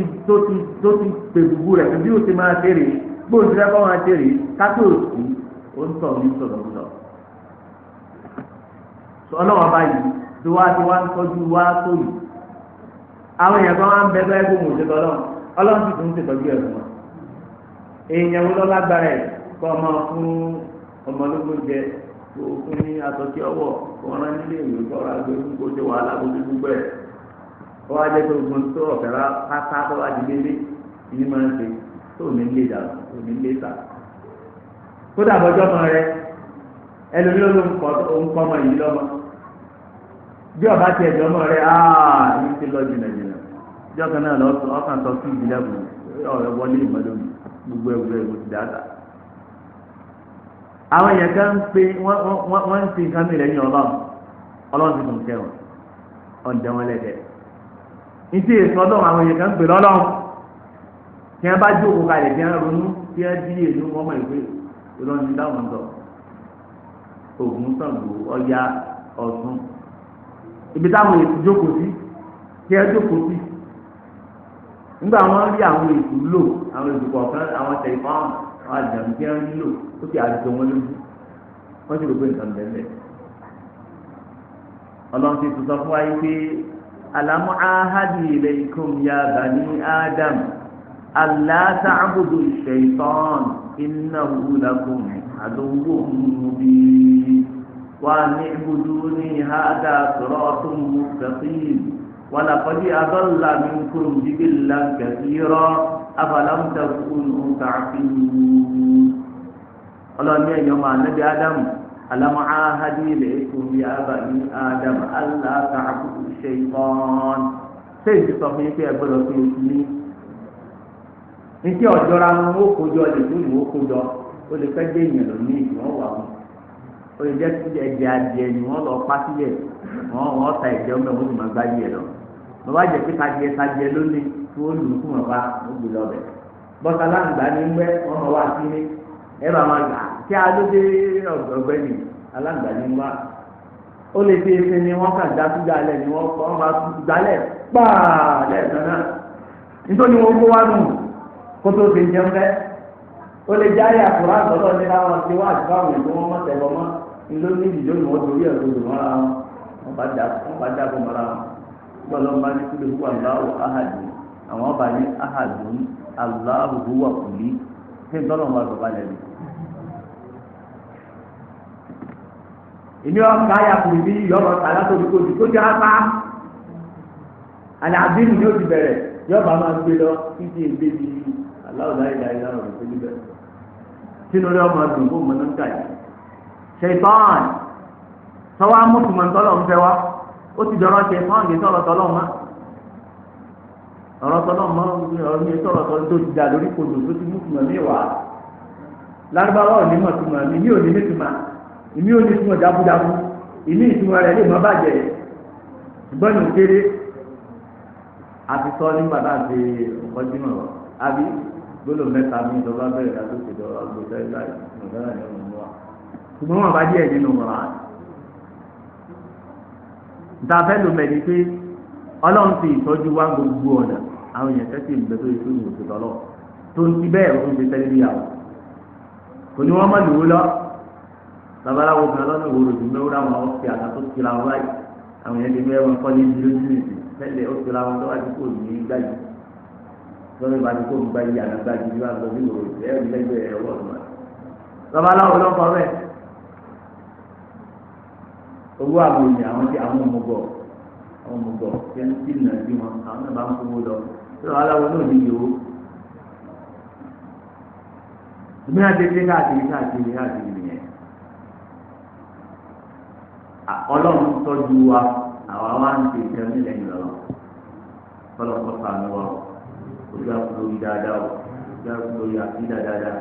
pè gbogbo rẹ̀ bí o ti máa ṣe rèé bó o ti fẹ́ kọ́ máa ṣe rèé kátó òsì ó ń tọ̀ ní sọ̀rọ̀sọ̀. Ọlọ́wọ́ báyìí tí wá ti wá ń tọ́jú wá tó yìí. Àwọn èèyàn kan wá ń bẹ bẹ́ẹ̀ kó mò ń ṣe tọ́lọ́ Ọlọ́run sì tún ń ṣètọ́jú ẹ̀ fún wọn. Èèyàn wo lọ lágbára ẹ̀ kọ́ ọmọ fún ọmọ ológun jẹ kó fún ní aṣọ tí ọwọ́ kó rán nílé ìwé kó ra gbé kó ṣe wàhálà kó ṣe gbogbo ẹ̀. Ó wá jẹ́ pé ogun tó ọ̀fẹ́ rá pátá tó wá di lélé ní máa ń ṣe tó ní lè dà tó ní lè sà. Kódà bọ́jọ́ mọ rẹ ẹlòmíràn ló ń kọ́ ọmọ yìí lọ́mọ. Bí ọba tiẹ̀ jọ mọ rẹ áá ní ti lọ jìnnà jìnnà. Ìjọ kan náà lọ ọkàn sọ sí ìdílé bù ọ̀rẹ́ wọlé ìmọ̀lómi gbogbo ẹ̀wù rẹ̀ kò ti dáta. Àwọn èèyàn kan ń pe wọ́n ń sin nǹkan mìíràn ní Ọlọ́run. Ọlọ́run ti tún kẹwọn ọ̀ǹdẹ̀ wọn lẹ́dẹ̀ẹ́. Ntí èso Ọlọ́run àwọn èèyàn kan ń pè lọ́lọ́run tí wọ́n bá jókòó kalẹ̀ tí wọ́n ronú tí wọ́n dí èlú wọn mọ̀ ìpè ìrọ̀lẹ́ ní táwọn ń sọ. Ògún Ṣàngó Ọya Ọ̀ṣun ibi táwọn èsì jókòó sí tí wọ́n jókòó sí nígbà wọn rí àwọn èsì lò àwọn èsì kọ̀ọ̀kan àwọn tẹlifọ́n àwọn àjàmù tí wọ́n rí lò ó sì àdìsọ wọn lójú wọ́n sì rò pé nǹkan bẹ́ẹ̀ bẹ́ẹ̀. Ọlọ́run ti sọ fún wa yìí pé alamu ahadi ilaykum ya bani Adam alla ta'budu shaytan innahu lakum aduwwun mubin wa an i'buduni hadha siratun mustaqim wa laqad adalla minkum jibillan kathira afalam takunu ta'qilun. Ọlọ́ni ẹ̀yọ́ máa nẹ́bí Ádámù alamu ahadi ilaykum ya bani Adam alla ta'budu shaytan. Ṣé ìdí sọ fún yín pé ẹ gbọ́dọ̀ pé oṣù ní? Ní ọ̀jọ́ra wọn ó kójọ lè tó ìwọ kójọ, ó lè fẹ́ gbé èèyàn lọ ní ìwọ̀n wà wọn. Ó lè jẹ́ sí ẹ̀jẹ̀ adìẹ ni wọ́n lọ pa sílẹ̀, wọ́n ta ẹ̀jẹ̀ ọmọ ìwọ́n sì máa gbá díẹ̀ lọ. Bàbá jẹ́ pé kadìẹ kadìẹ lónìí tí wọ́n lù ú fún wọn bá ó gbé lọ bẹ̀. Bọ́sà láǹgbá ní gbẹ́ wọ́n máa wá sí ní ẹ bá máa gbà kí alóde ọ̀gbẹ́ni aláǹgbá ní wá. Ó lè fi ẹsẹ̀ ni wọ́n kàn dá túgbàlẹ̀ ni wọ́n kọ́ máa túgbàlẹ̀ pàà lẹ́ẹ̀kan náà. Nítorí wọn kó wá nù kótó fi jẹun fẹ́. Ó lè jáde àkùrá àgbọ̀dọ̀ ní láwọn ti wá àti fáwọn ètò wọn mọ̀ tẹ̀bọ̀ mọ́. Ńlọ ní ìdíjọ́ ni wọ́n torí ẹ̀ tó dùn mọ́ra wọn. Wọ́n bá dàgbò mọ́ra wọn. Gbọ́dọ̀ bá ní kúlẹ̀ huwa Allahu ahadu. Àwọn ọba ní ahadun Allahu huwa kulli. Ṣé ìtọ́lọ̀ wọn sọ balẹ̀ ni? Èmi ọ̀ka ayàkùnrin bí yọ̀rọ̀ tà látòrí kojú tó ti apá. Àlàbí ni yóò ti bẹ̀rẹ̀ yọ̀bà máa gbé lọ títí èdè bíi aláwọ̀ láyé láyé láwọn ọ̀rọ̀ tó níbẹ̀. Sínú rẹ̀ ọmọ dùn fún mọ́nà ńkà yìí. Ṣètọ́n sọ́wọ́ amútùmọ̀ ńtọ́lọ̀ ń fẹ́ wá. Ó ti dọ̀rọ̀ ṣètọ́n kì í sọ̀rọ̀ tọ́lọ̀ mọ́. Ọ̀rọ̀ tọ́lọ̀ mọ́ ọ̀rọ̀ mi sọ̀rọ̀ tọ́lọ̀ tó ti dà lórí kodò tó ti mútùmọ̀ mí wá. Lárúbáwá ò ní mọ̀ túmọ̀ mi ní òní nítumọ̀. Ìmí ò ní túmọ̀ jábújábú. Ìmí ìtumọ̀ rẹ̀ lè má bàjẹ́. Ṣùgbọ́n ní òkèrè. A ti sọ nígbà tá a ti ọkọ̀ àbí gbọ́dọ̀ mẹ́ta mi lọba bẹ̀rẹ̀ látó ti dọ agbèsè láì mọ̀gánà ní ọmọ wa ṣùgbọ́n wọn bá díẹ̀ nínú wọn. Níta fẹ́ ló mẹ́ni pé ọlọ́run ti ìtọ́jú wá gbogbo ọ̀nà àwọn èèyàn tẹ́sí ìgbẹ́ tó yẹ kó tọ́lọ̀ tó ń ti bẹ́ẹ̀ ó ń ti tẹ́lẹ̀ níyàwó. Kò ní wọ́n má lò ó lọ. Babaláwo kan lọ́nà ìwòrò jù mẹ́wúrà wọn ó fi àtà tó tira wọn báyìí. Àwọn èèyàn ti mẹ́wọ́n kọ́ ní ìdílé ojú tẹ́lẹ̀ ó tira wọn tó wá ti kò ní gbáyìí lọ́wọ́ ìbá ti kó gba iye àgbà ju bí wọ́n lọ sí ìwòrò ẹ̀ ẹ̀ lẹ́gbẹ̀ẹ́ ẹ̀wọ́ ọ̀dùnmá. Babaláwo ló ń kọ bẹ́ẹ̀. Owó àwọn èèyàn àwọn tí àwọn ọmọgọ̀ tí wọ́n ti nà sí wọn àwọn náà bá ń kówó lọ. Tí babaláwo náà ní ìyòwó. Ìgbìyànjú àti ṣe káàkiri káàkiri káàkiri nìyẹn. Ọlọ́run tọ́jú wa àwa wá ń ṣe ìtẹ́mí lẹ́yìn lọ́wọ́. Kọ́lọ́kọ́ sànú wa ojú àkúrò dáadáa o ojú àkúrò àkídà dáadáa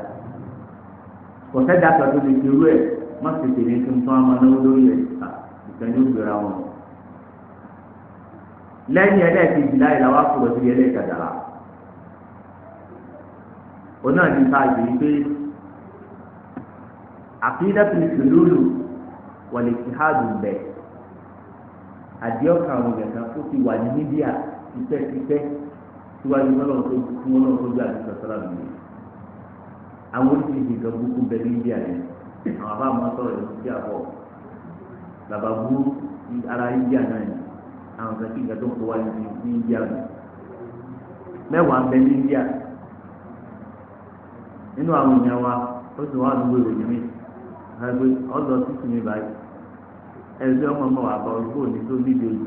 kọ̀sẹ́dá kan tó lè ṣerú ẹ̀ má ṣe tèmi tó ń tán ọmọ náà lórí ẹ̀ ìfẹ́ ní ògbéra wọn. Lẹ́yìn ẹlẹ́ẹ̀kejì láyé làwọn akúrò sí ẹlẹ́ẹ̀kadàlá òun náà ní ká yìí pé àkídà tó lè ṣe lólu wọlé ti há dùn bẹ́ẹ̀ àdìọ́kà àwọn èèyàn kan ó ti wà ní mídíà tipẹ́tipẹ́ síwájú ọlọ́run tó fún ọlọ́run tó gbé àdúgbò sọ́lá mi àwọn oríṣiríṣi nǹkan burúkú bẹ ní India yẹn àwọn àbá máa sọ̀rọ̀ ìlú sí àbọ̀ bàbá bú ara India náà ni àwọn kan tí nǹkan tó ń kó wá ní India mi mẹ́wàá ń bẹ ní India nínú àwọn èèyàn wa ó sì wá àdúgbò ìròyìn mi àgbẹ̀ ọ̀dọ̀ títì mi báyìí ẹ̀rí ọmọ ọmọ wà bá ọgbó ní tó níbi ojú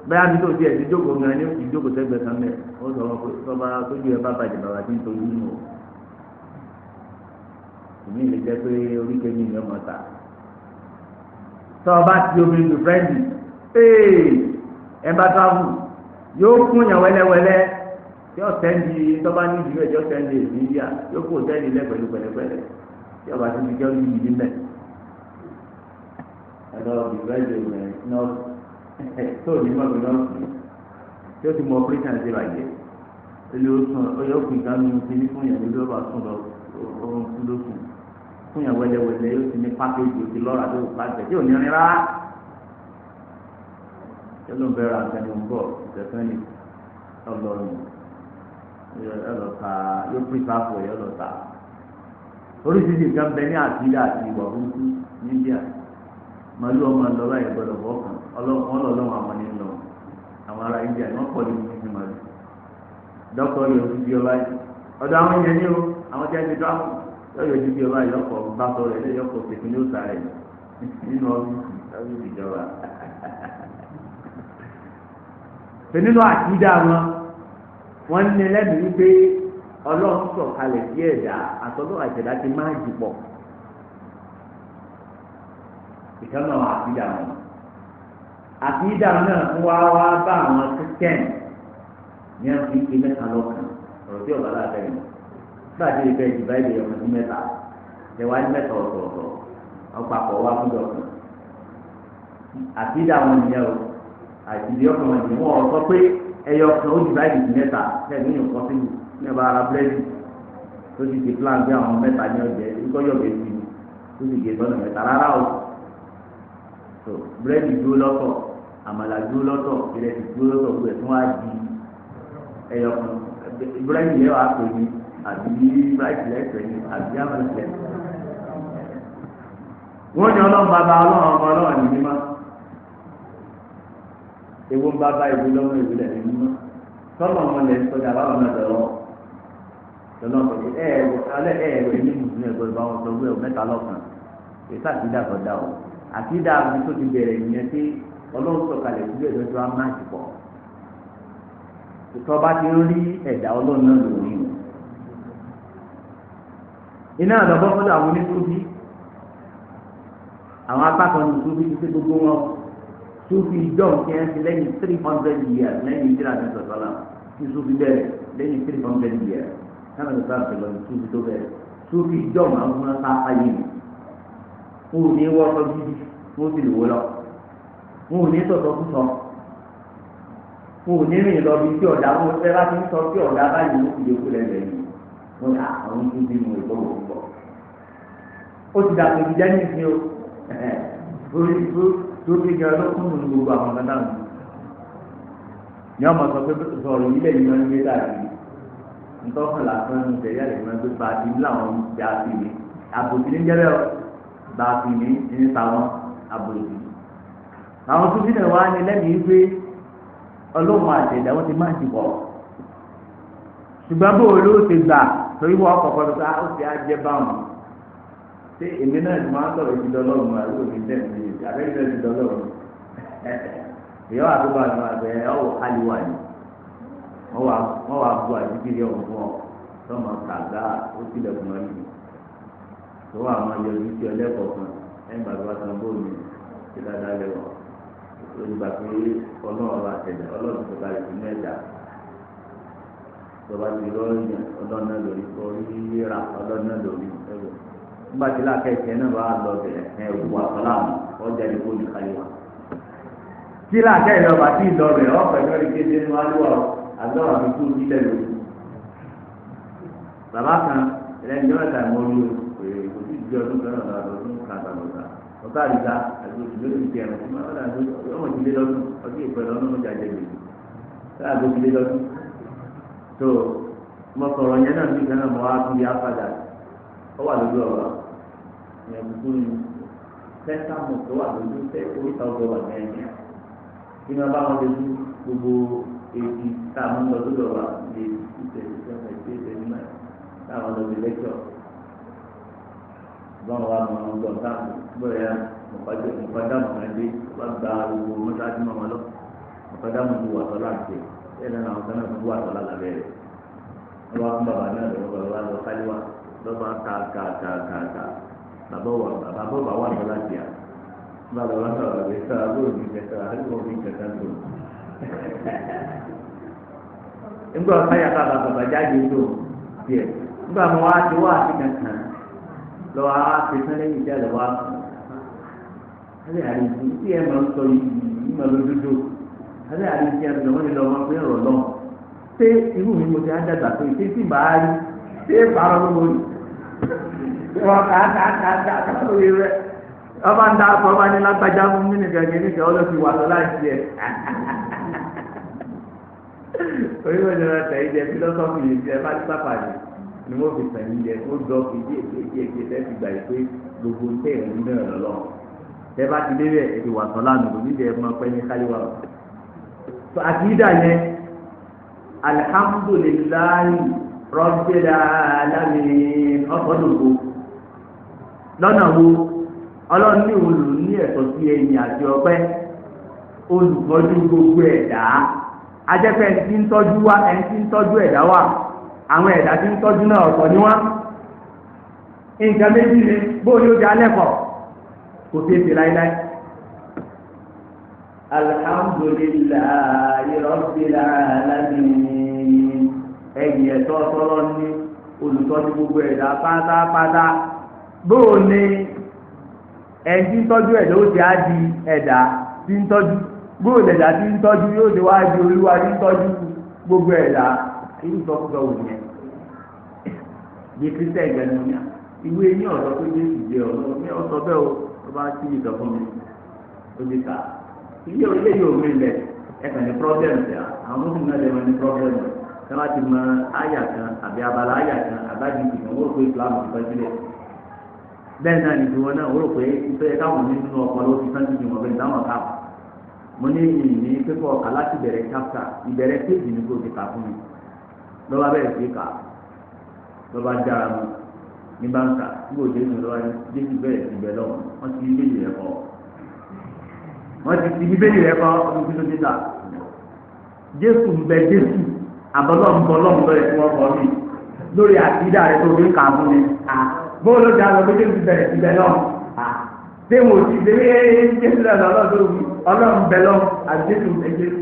bẹ́ẹ̀ ni tó tiẹ̀ ti jókòó gan ni ó ti jókòó sẹ́gbẹ̀ẹ́ kan mẹ́ ó sọ wọn pé tọ́ba tójú ẹ bá bàjẹ́ bàbá tí ń tojú nù o èmi lè jẹ́ pé oríkèéjì ni ọmọ ta tọ́ba ti omi lu fẹ́ǹdì ee ẹ bá travel yóò kún yàn wẹ́lẹ́wẹ́lẹ́ tí ó sẹ́ndì tọ́ba ní ìdílé tí ó sẹ́ndì èsì India yóò kó sẹ́ndì lẹ́ pẹ̀lú pẹ̀lẹ́pẹ̀lẹ́ tí ọba ti fi jẹ́ orí ìdí mẹ́ ẹ lọ bìfẹ́ǹdì nọ́ọ̀sì tó ní mọ̀ nọ́ọ̀sì tí ó ti mọ operation ṣe bàjẹ́ ilé oṣù ọyọ òkú ìdáná ti ní fún ìyàwó lọ́ba sùn lọ oorun kú ló sùn fún ìyàwó wẹlẹwẹlẹ yóò ti ní pákéjì òsì lọ́ra tó pàṣẹ tí ò ní rin rárá tí ó ló ń bẹ̀rẹ̀ àtẹnu ń bọ̀ ìtẹ̀fẹ́ni ọlọ́run ọlọ́ta yóò pípa fún ẹ̀ ọlọ́ta oríṣiríṣi nǹkan bẹ ní àtìlẹ́ àti ìwà burúkú ní India màálù ọmọ lọ́la yẹn gbọ́dọ̀ bọ́ kàn ọlọ́ọ̀lọ́wọ́ àwọn ní lọ àwọn ará India ni wọ́n pọ̀ ní ìdíje màálù dọ́kítọ̀ yóò fi bí ọba yìí ọ̀dọ̀ àwọn èèyàn ní o àwọn tí a ti dọ́ yóò yọjú bí ọba yìí ọkọ̀ bá sọ rẹ̀ lẹ́yìn ọkọ̀ tèmi ní òòsà rẹ̀ nínú ọ́fíìsì ìjọba. Nínú àtidá wọn wọ́n ní lẹ́nu wípé Ọlọ́run sọ̀kalẹ̀ sí ẹ̀dá àtọ́lọ́ àtẹ̀dá ti máa jù pọ̀ ìkànnà àtidá wọn. Àkídà náà fún wa wá bá àwọn Christian ní a fi ké mẹ́ta lọ́kàn ọ̀rọ̀ tí ọ̀bá láti ẹ̀yìn. Nígbà tí ìfẹ́ ìdìbò ìdè ọmọ sí mẹ́ta, ìwà ní mẹ́ta ọ̀tọ̀ọ̀tọ̀, ọ̀pàpọ̀ wá fún dọ̀kan. Àkídà wọn nìyẹn o, àtìdí ọkàn wọn nìyẹn. Wọ́n sọ pé ẹyọ kan ó dìbò ìdè mẹ́ta lẹ́nu ní nǹkan sí ní ọba ara búrẹ́dì tó ti di plan bí àwọn mẹ́ta ní ọjẹ́ ikọ́ yọ̀bẹ sí i tó sì gé sọ́nà mẹ́ta rárá o. Tó búrẹ́dì dúró lọ́tọ̀, àmàlà dúró lọ́tọ̀, ìrẹsì dúró lọ́tọ̀, gbogbo ẹ̀ tí wọ́n á di ẹyọ kan. Búrẹ́dì yẹn wàá pè ní àbí báyìí lẹ́sẹ̀ ní àbí àmàlà lẹ́sẹ̀. Wọ́n ní ọlọ́run bàbá ọlọ́run ọmọ ọlọ́run ní mímọ́. Ewu ń bá bá ìlú lọ́wọ́ ìlú lẹ̀ ní mímọ́. Sọ́nà ọmọ lẹ̀ ń sọjà báwọn náà lọ́wọ́. Lọ́nà pẹ̀lú ẹ̀ẹ́dẹ̀ ẹ̀ẹ́dẹ̀ ní mùsùlùmí ẹ̀gbọ́n ìbá wọn sọ wíwẹ̀ mẹ́ta lọ́kàn. Èsì àtìdá kọ̀ dá o. Àtìdá àbí tó ti bẹ̀rẹ̀ ìyẹn tí ọlọ́run sọ̀kalẹ̀ síbẹ̀ lọ́jọ́ á má ti pọ̀. Ìtọ́ bá ti ń rí ẹ̀dá ọlọ́run náà lórí o. Iná àlọ́bọ́ fọ́dọ̀ àwọn oníṣúbí. Àwọn apá kan ní ṣúbí ti ṣe gbogbo wọn. Ṣúbí john kí ẹ ti lẹ́yìn 300 years lẹ́yìn ìdíra ní sọ̀tọ́lá. Tí ṣúbí bẹ̀rẹ̀ lẹ́yìn 300 years. Sábà ní sábà pẹ̀lú ṣúbí tó bẹ̀rẹ̀. Ṣúbí john àwọn fúnra sáfà yìí. Wọn ò ní wọ́ọ́sọ gidi, wọ́n sì lè wó lọ. Wọn ò ní sọ̀tọ̀ kú sọ. Wọn ò ní rìn lọ bí tí ọ̀dà wọn fẹ́ bá ti ń sọ tí ọ̀dà báyìí wọ́n ti lè kú lẹ́lẹ̀ yìí. Wọ́n ní àwọn tó bí wọn ìgbọ́ wò pọ̀. Ó ti dàpọ̀ ìdíjẹ́ ní ìsìn o. Orí tó fi gan ló kún nínú gbogbo àwọn kan náà. Ní ọmọ sọ pé sọ̀rọ̀ yìí lẹ́yìn máa ń gbé káàkiri. Ntọ́kàn lásán ní ìtẹ̀yà lè máa gbé bàtí láwọn ìjà sí mi. Àbòsí ní jẹ́rẹ́ o. Bàtí ní ní táwọn àbòsí. Àwọn tó fi náà wá ní lẹ́mìí pé ọlọ́run àtẹ̀dá wọn ti máa ń dìbò. Ṣùgbọ́n bó o ló ti gbà torí wọ́n kọ̀ọ̀kan tó ká ó ti á jẹ́ báwọn. Ṣé èmi náà ti máa ń sọ̀rọ̀ ìdí dọ́lọ́run àbí òní tẹ̀sí àbẹ́yìn náà ti dọ́lọ́run? Ìyá wa tó bá àwọn àgbẹ̀ ọ̀wọ̀ kálíwà ni. Wọ́n wá bu àdìgírí ọ̀hún fún ọ tọ́mọ kàgá ó tilẹ̀kùn mọ́ yìí. Tó wà máa yọjú sí ọlẹ́kọ̀ọ́ kan ẹ̀yìn bàbá wa san bóòlù ti dáadáa lẹ́wọ̀. Olùgbà pé ọlọ́run ọba àtẹ̀dá ọlọ́run tó kalẹ̀ sí mẹ́ta. Tọba ti lọ́ọ̀yàn ọlọ́run náà lórí orí rà ọlọ́run náà lórí ẹ̀rọ. Nígbà tí láàkẹ́ náà bá lọ bẹ̀rẹ̀ ẹ̀ wù àfọláàmù ọjà ìdìbò ní kálíwà. Tí láàkẹ́ ìlọ bá tí ìlọ bẹ̀rẹ̀ ọ̀pẹ̀ ní orí kéde ní wálúwà àgbọ̀wà fi kú sílẹ̀ lórí. Bàbá kan ẹlẹ́ni jọ́mẹ́ta ìmọ̀ orí o kò sí ìdí ọdún kan náà lọ́dún kan àgbàlọ́ta. Ọ̀tá àdìsá àti oṣù méjì ti ẹ̀rọ ọmọ ìdílé lọ́dún ọdún ìpẹ́ lọ́dún ọjà jẹ gbèsè. Sáà tó ìdílé lọ́dún. Tó mo sọ̀rọ̀ yẹn náà nígbà náà mo wá tún yá padà. Ó wà lójú ọ̀rọ̀ ìyẹn kúkú ni sẹ́ńtà mọ̀ tó wà lójú sẹ́ oríta ọgbọ̀n wà ní ẹ̀yìn. Kí wọ́n bá wọn lè dú gbogbo èyí tá a mú lọ lójú ọ̀rọ̀ lè ṣe ṣe ṣe ṣe ní náà táwọn lọ sí lẹ́kọ̀ọ́. Báwọn wà mọ̀ ọ́n gbọ̀n táwọn bóyá mọ̀kọ́dámù kan dé wọ́n gba gbogbo mọ́sáájú mọ́ wọn lọ. Mọ̀kọ́dámù ti wà tọ́lá àti ẹ̀ náà àwọn kan náà tún wà tọ́lá lábẹ́ rẹ̀. Wọ́n wá fún bàbá náà lọ́wọ́ bàbá lọ káríwá lọ́ba ká ká ká ká ká bàbá wà bàbá wà wà tọ́lá tià. Bàbá wà sọ̀rọ̀ àbí sọ̀rọ̀ àbí òbí kẹta àbí òbí kẹta tó. Nígbà wọ́n sáyà bàbá bàbá jáde tó tiẹ̀. Nígbà wọn wá ti wá àti kankan lọ́wọ́ á fi sán lẹ́yìn ìjà lọ́wọ́ á fún un. Alẹ́ àlejò tí ẹ máa ń sọ yìí máa lọ dúdú. Alẹ́ àlejò tí ẹ máa ń lọ máa fi ń rọ̀ lọ́wọ́. Ṣé irú mi mo ti á dàgbà pé ṣé tí màá rí ṣé ìpàrọ̀ ló wọlé? Wọ́n kà á kà á kà á kà á lóye rẹ̀. Ọba ń dáàbò ọba ní lágbájá fún mí nìkan kí nìkan ọlọ́sìn wà lọ láti ẹ̀. Oríwọ̀n ìjọba tẹ̀yìn jẹ fílọ́sọ́fì yìí jẹ bá ti sápàdé ni wọ́n fi sàn yín jẹ ó dọ́ fi díẹ̀ díẹ̀ díẹ̀ díẹ̀ tẹ́ fi gbà yìí pé gbogbo ń tẹ̀ ń náà lọ́lọ́. Tẹ́ bá ti débẹ̀ ẹ̀ ti wà sọ lánàá kò ní jẹ́ ẹ máa pẹ́ ní káríwá o. Àkìdá yẹn alihamudulilayi rabbil alamin ọ̀sọ́dọ̀gbò lọ́nà wo ọlọ́run ní olù ní ẹ̀tọ́ sí ẹ̀yìn àti ọpẹ́ olùtọ́jú gbogbo ẹ̀dá ajẹ́pẹ́ ẹni tí ń tọ́jú wa ẹni tí ń tọ́jú ẹ̀dá wa àwọn ẹ̀dá tí ń tọ́jú náà ọ̀tọ̀ ni wọ́n. Nǹkan méjì ni bóyá ó di alẹ́ kọ̀ kò sí èsì láíláí. Alhamdulillahi rabbil alamin. Ẹ̀yìn ẹ̀tọ́ tọ́lọ́ ní olùtọ́jú gbogbo ẹ̀dá pátápátá. Bóò ni ẹni tí ń tọ́jú ẹ̀dá ó ti á di ẹ̀dá tí ń tọ́jú, bóò lẹ̀dá tí ń tọ́jú yóò ti wá di olúwa tí ń tọ́jú gbogbo ẹ̀dá. Irú ìsọkúsọ wò nìyẹn? Bí kristian ìgbẹ́ni ní ìwé ní ọ̀dọ́ pé Jésù jẹ́ ọ̀dọ́ ní ọ̀sọ́ bẹ́ẹ̀ o, tó bá tí ì sọ fún mi ó ti kà ilé ilé yóò mi lẹ̀ ẹ̀kàn ní problem tẹ̀. Àwọn mùsùlùmí náà lè mọ ní problem tẹ́ bá ti mọ àyà kan àbí abala àyà kan àbájú ìgbìmọ̀ wọ́n rò pé Islam ti fẹ́ sílẹ̀. Bẹ́ẹ̀ náà ní tiwọn náà wọ́n rò pé ìfẹ́ káwọn nínú ọpọlọ ti fẹ́ sí ìwọ̀n bẹ́ẹ̀ táwọn ká. Mo ní ìní pípọ̀ ọ̀kà láti bẹ̀rẹ̀ chapter ìbẹ̀rẹ̀ péjì ní kò ti kà fún mi. Lọ́ba bẹ̀rẹ̀ sí kà, lọ́ba dára mu ní báńkà nígbà Jésù lọ́wọ́ Jésù bẹ̀rẹ̀ sí bẹ̀ lọ́wọ́. Wọ́n ti bíbélì rẹ̀ kọ́, wọ́n ti ti bíbélì rẹ̀ kọ́ ọdún tí ló dé ta. Jésù ń bẹ Jésù àbọ̀lọ́ǹbọ̀lọ́ǹ lọ́yẹ̀ tí wọ́n kọ́ mi lórí àtidá rẹ̀ tó fi ń kà fún mi. Bóòlù ló dáa lọ pé Jésù bẹ̀rẹ̀ sí bẹ̀ lọ́wọ́? Ṣé mo ti ṣe é Jésù lọ́dọ̀ ọlọ́run bẹ̀ lọ́wọ́ àti Jésù bẹ̀ Jésù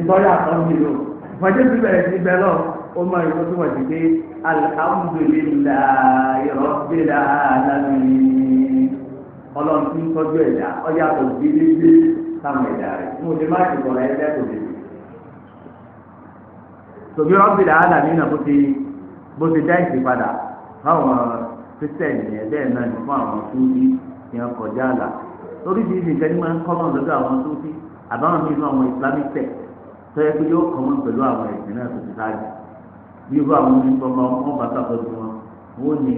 ìtọ́jú àtọ́jú lò wọ́n Jésù bẹ̀rẹ̀ sí bẹ̀ lọ́wọ́. Ó mọ ìwé tó wọ̀ sí pé alhamdulillahi rabbil alamin, ọlọ́run tí ń tọ́jú ẹ̀dá ọ̀yàtọ̀ gidigidi sáwọn ẹ̀dá rẹ̀. Mo lè má ti kọ̀ọ̀rọ̀ ẹ̀dá kò lè. Tòbí rabbil alamin náà bó ti dá ìsìn padà fáwọn kristian yẹn, bẹ́ẹ̀ náà ní fún àwọn Súfí ní ọkọjá àlà. Oríṣiríṣi nǹkan ní máa ń kọ́mọ̀ lọ́dọ̀ àwọn Súfí àbáwọn míì nínú àwọn Islamic sect tó yẹ pé yóò kọ́mọ̀ pẹ̀lú àwọn ẹ̀sìn náà tó ti sáájú. Bí irú àwọn onígbọmọ wọn bá sàkóso wọn, wọ́n ní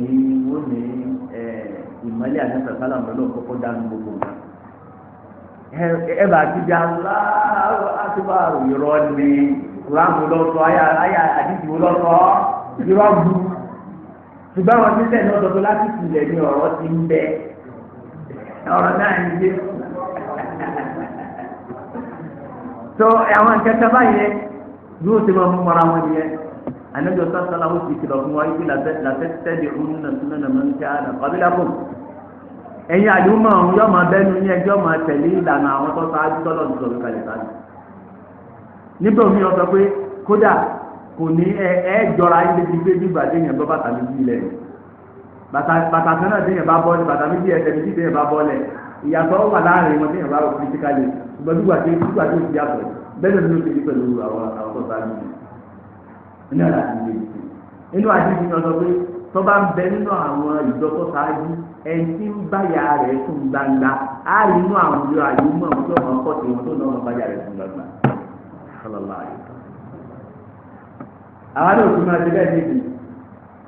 ìmọ̀lẹ́ àti sàkálà mọ́lẹ́ kọ́kọ́ dánú gbogbo wọn. Ẹ bá ti di aláwọ̀ àtúbàrò irọ́ ni kúrámù lọ́sọ̀ ayé àdìsí lọ́sọ̀ irọ́ bu. Ṣùgbọ́n àwọn títẹ̀ náà sọ pé láti ìpìlẹ̀ ni ọ̀rọ̀ ti ń bẹ, ọ̀rọ̀ náà ń yé. Tó àwọn ìkẹtẹ báyẹn bí ó ti máa mú mọ́ra wọn nìyẹn. Anabi ọsán sọlá ó ti kìlọ̀ fún wa yìí làtẹ́tẹ́dì ọ̀hún súnà nà máa ń kí àná kọ́bílà kù. Ẹ̀yin àdúgbò ọ̀hún yóò máa bẹ́nu ní ẹjọ́ máa tẹ̀lé ìlànà àwọn tó ṣáájú tọ́lọ̀ ní sọ̀rọ̀ kalẹ̀ ṣáájú. Nígbà omi ó sọ pé kódà kò ní ẹ jọra yín lébi pé bí gbàdé yẹn bọ́ bàtà méjì lẹ̀, bàtà kan náà déyẹn bá bọ́ bàtà méjì ẹsẹ̀ méjì déyẹn bá bọ́ lẹ̀, ìyàtọ̀ wà láàrin wọn déyẹn bá wọ kírítíkálì. Ṣùgbọ́n bí gbàdé tó ti yàtọ̀ bẹ́ẹ̀ ló ti di pẹ̀lú àwọn tó ṣáájú ní àlàyé ìlú. Inú àdìsí ni ọsọ pé tó bá ń bẹ nínú àwọn ìjọ tó ṣáájú ẹni tí ń báyà rẹ̀ sùn gbangba á rí inú àwọn ìjọ àyè mọ́ àwọn tó máa kọ́ sí wọn tó náà máa báyà rẹ̀ sùn gbangba. Àwa náà tún máa ṣe bẹ́ẹ̀ níbi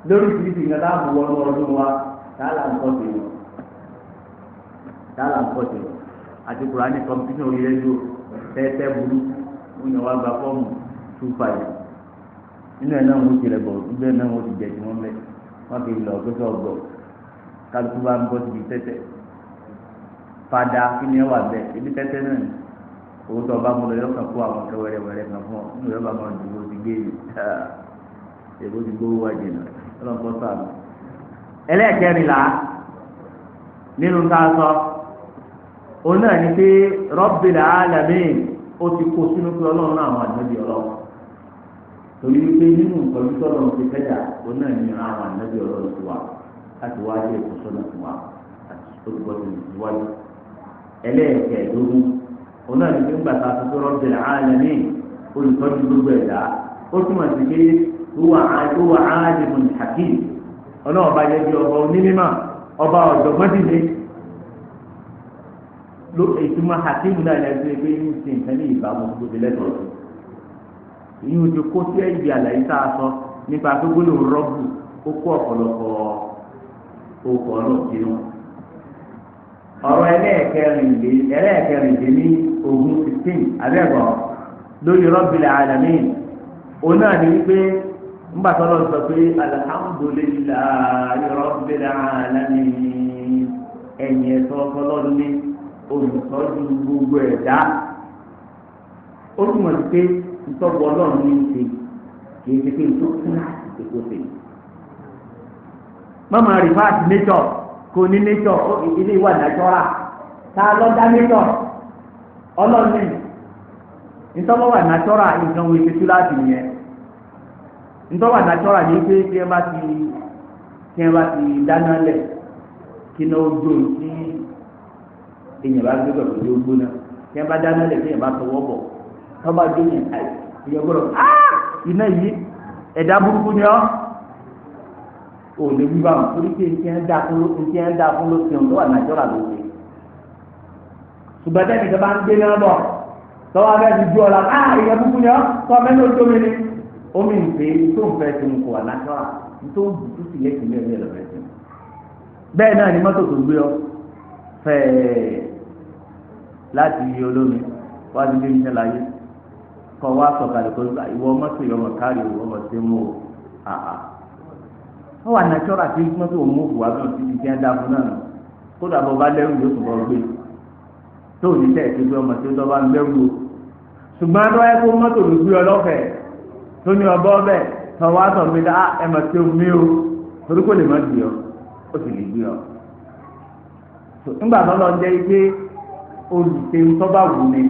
lórí ìṣiríṣi nǹkan tá a mú wọnú ọdún wa tààlà ń kọ́ sí wọn, tààlà ń kọ́ sí wọn àti Kùránì kọ́mpútà orí rẹ́díò tẹ́tẹ́ burú wọn yàn wá gba fọ́ọ̀mù 25 nínú ẹ̀ náà wọ́n ti rẹ̀ bọ̀ níbẹ̀ náà wọ́n ti jẹ̀ tí wọ́n mẹ́ wọ́n fi lọ gbé sọ̀gbọ̀ kálukú bá ń bọ́ síbi tẹ́tẹ́ fada kí ni ẹ wà bẹ́ẹ̀ ibi tẹ́tẹ́ náà ni owó tó ọba mú lọ yọkàn kó àwọn kẹ wẹ́rẹ́wẹ́rẹ́ kan fún ọ nínú yọba máa dùn ó ti gbé èbó ti gbówó wá jìnnà ọlọ́nkọ́ sàmì. Ẹlẹ́ẹ̀kẹrìnlá nínú ká sọ òun náà ni pé Rabbil alamin ó ti kó sínú pé ọlọ́run náà àwọn ànábì ọlọ́run, torí wípé nínú ìtọ́jú tọ́lọ́run ti fẹ́jà òun náà ní ìran àwọn ànábì ọlọ́run ti wà láti wá dé ìkọ́sọ́nà fún wa àti ó ti bọ́ sí ìwájú. Ẹlẹ́ẹ̀kẹẹ̀dógún òun náà ní pé ńgbà tá a sọ pé Rabbil alamin olùtọ́jú gbogbo ẹ̀dá, ó túmọ̀ sí pé huwa alimun hakim, ọlọ́run bá yẹ bí ọba onímọ̀ ọba ọ̀jọ̀gbọ́n dìde ló ìtumọ̀ hakim náà lẹ́sẹ̀ pé ń sin nǹkan ní ìbámu gbogbo lẹ́tọ̀ọ́ sí. Ìyún ti kó sí ibi àlàyé tá a sọ nípa pé gbólóhùn rọ́bù ó kó ọ̀pọ̀lọpọ̀ okọ̀ ọlọ́ọ̀dínú. Ọ̀rọ̀ ẹlẹ́ẹ̀kẹrìnlé ní ogún 16 abẹ́ẹ̀kọ́ lórí Rabbil alamin òun náà ní wípé ńgbà tó lọ sọ pé alhamdulillahi Rabbil alamin ẹ̀yìn ẹ̀tọ́ ọlọ́run ní olùtọ́jú gbogbo ẹ̀dá, ó túmọ̀ sí pé ntọ́gbọ́ ọlọ́run ní í ṣe kì í ṣe pé ntọ́ kíláàsì tó kó ṣe. Mọ́mọ́ rìfáàsì nature kò ní nature ilé ìwà nàìjọ́ra tá a lọ dá nature ọlọ́run ní. Ntọ́wọ́ wà nàtọ́rà nǹkan wo ṣe túláàsì nìyẹn. Ntọ́wọ́ wà nàtọ́rà ní pé tí ẹ bá ti tí ẹ bá ti dáná lẹ̀ kí náà ó jó tí èèyàn bá gbé pẹ̀lú ó gbóná. Tí ẹ bá dáná lẹ̀ tí èèyàn bá tọwọ́ bọ̀ tọ́ bá jó yẹn àì èèyàn gbọ́dọ̀ iná yìí ẹ̀dá burúkú ni ọ́. Ò lè wí báwọn torí pé ntí ẹ dá fún ló ti hàn tó wà nàtọ́rà ló ṣe. Ṣùgbọ́n tẹ́nìkan bá ń gbé náà bọ̀ tọ́wọ́ abẹ́ ti ju ọ̀la ìyẹn kúkú ni ọ́ tọ́ ọmọ ẹni ojú omi ni omi ń pè é tó ń fẹ́ ti ń kó wa natural tó ń tó sì yẹ kìlẹ̀ ní ẹlọ́fẹ́ sí. Bẹ́ẹ̀ náà ni mọ́tò tó gbé ọ fẹ́ẹ́ láti olómi wá sí ilé iṣẹ́ láyé kọ́ wá sọ̀kalẹ̀ kó ìwọ mọ́tò yọ ọmọ káàrí ìwọ ọmọ tí mú o àà. Wọ́n wà natural tí mọ́tò mú wà bí wọ́n ti ti jẹ́ dá fún náà kódà bọ́ bá lẹ́rù yóò tún bọ́ gbé tó ní tẹ̀ ti gbé ọmọ tí ó dọ́gba ń gbẹ́rù o. Ṣùgbọ́n tó yẹ kó mọ́tò ló gbé ọ lọ́fẹ̀ẹ́ tó ní ọbọ̀ ọbẹ̀ tó wá sọ pé dá ẹ mọ̀ tí o mí o torí kò lè má gbé ọ ó sì lè gbé ọ. Nígbà tó lọ jẹ́ pé olùṣe tó bá wù mí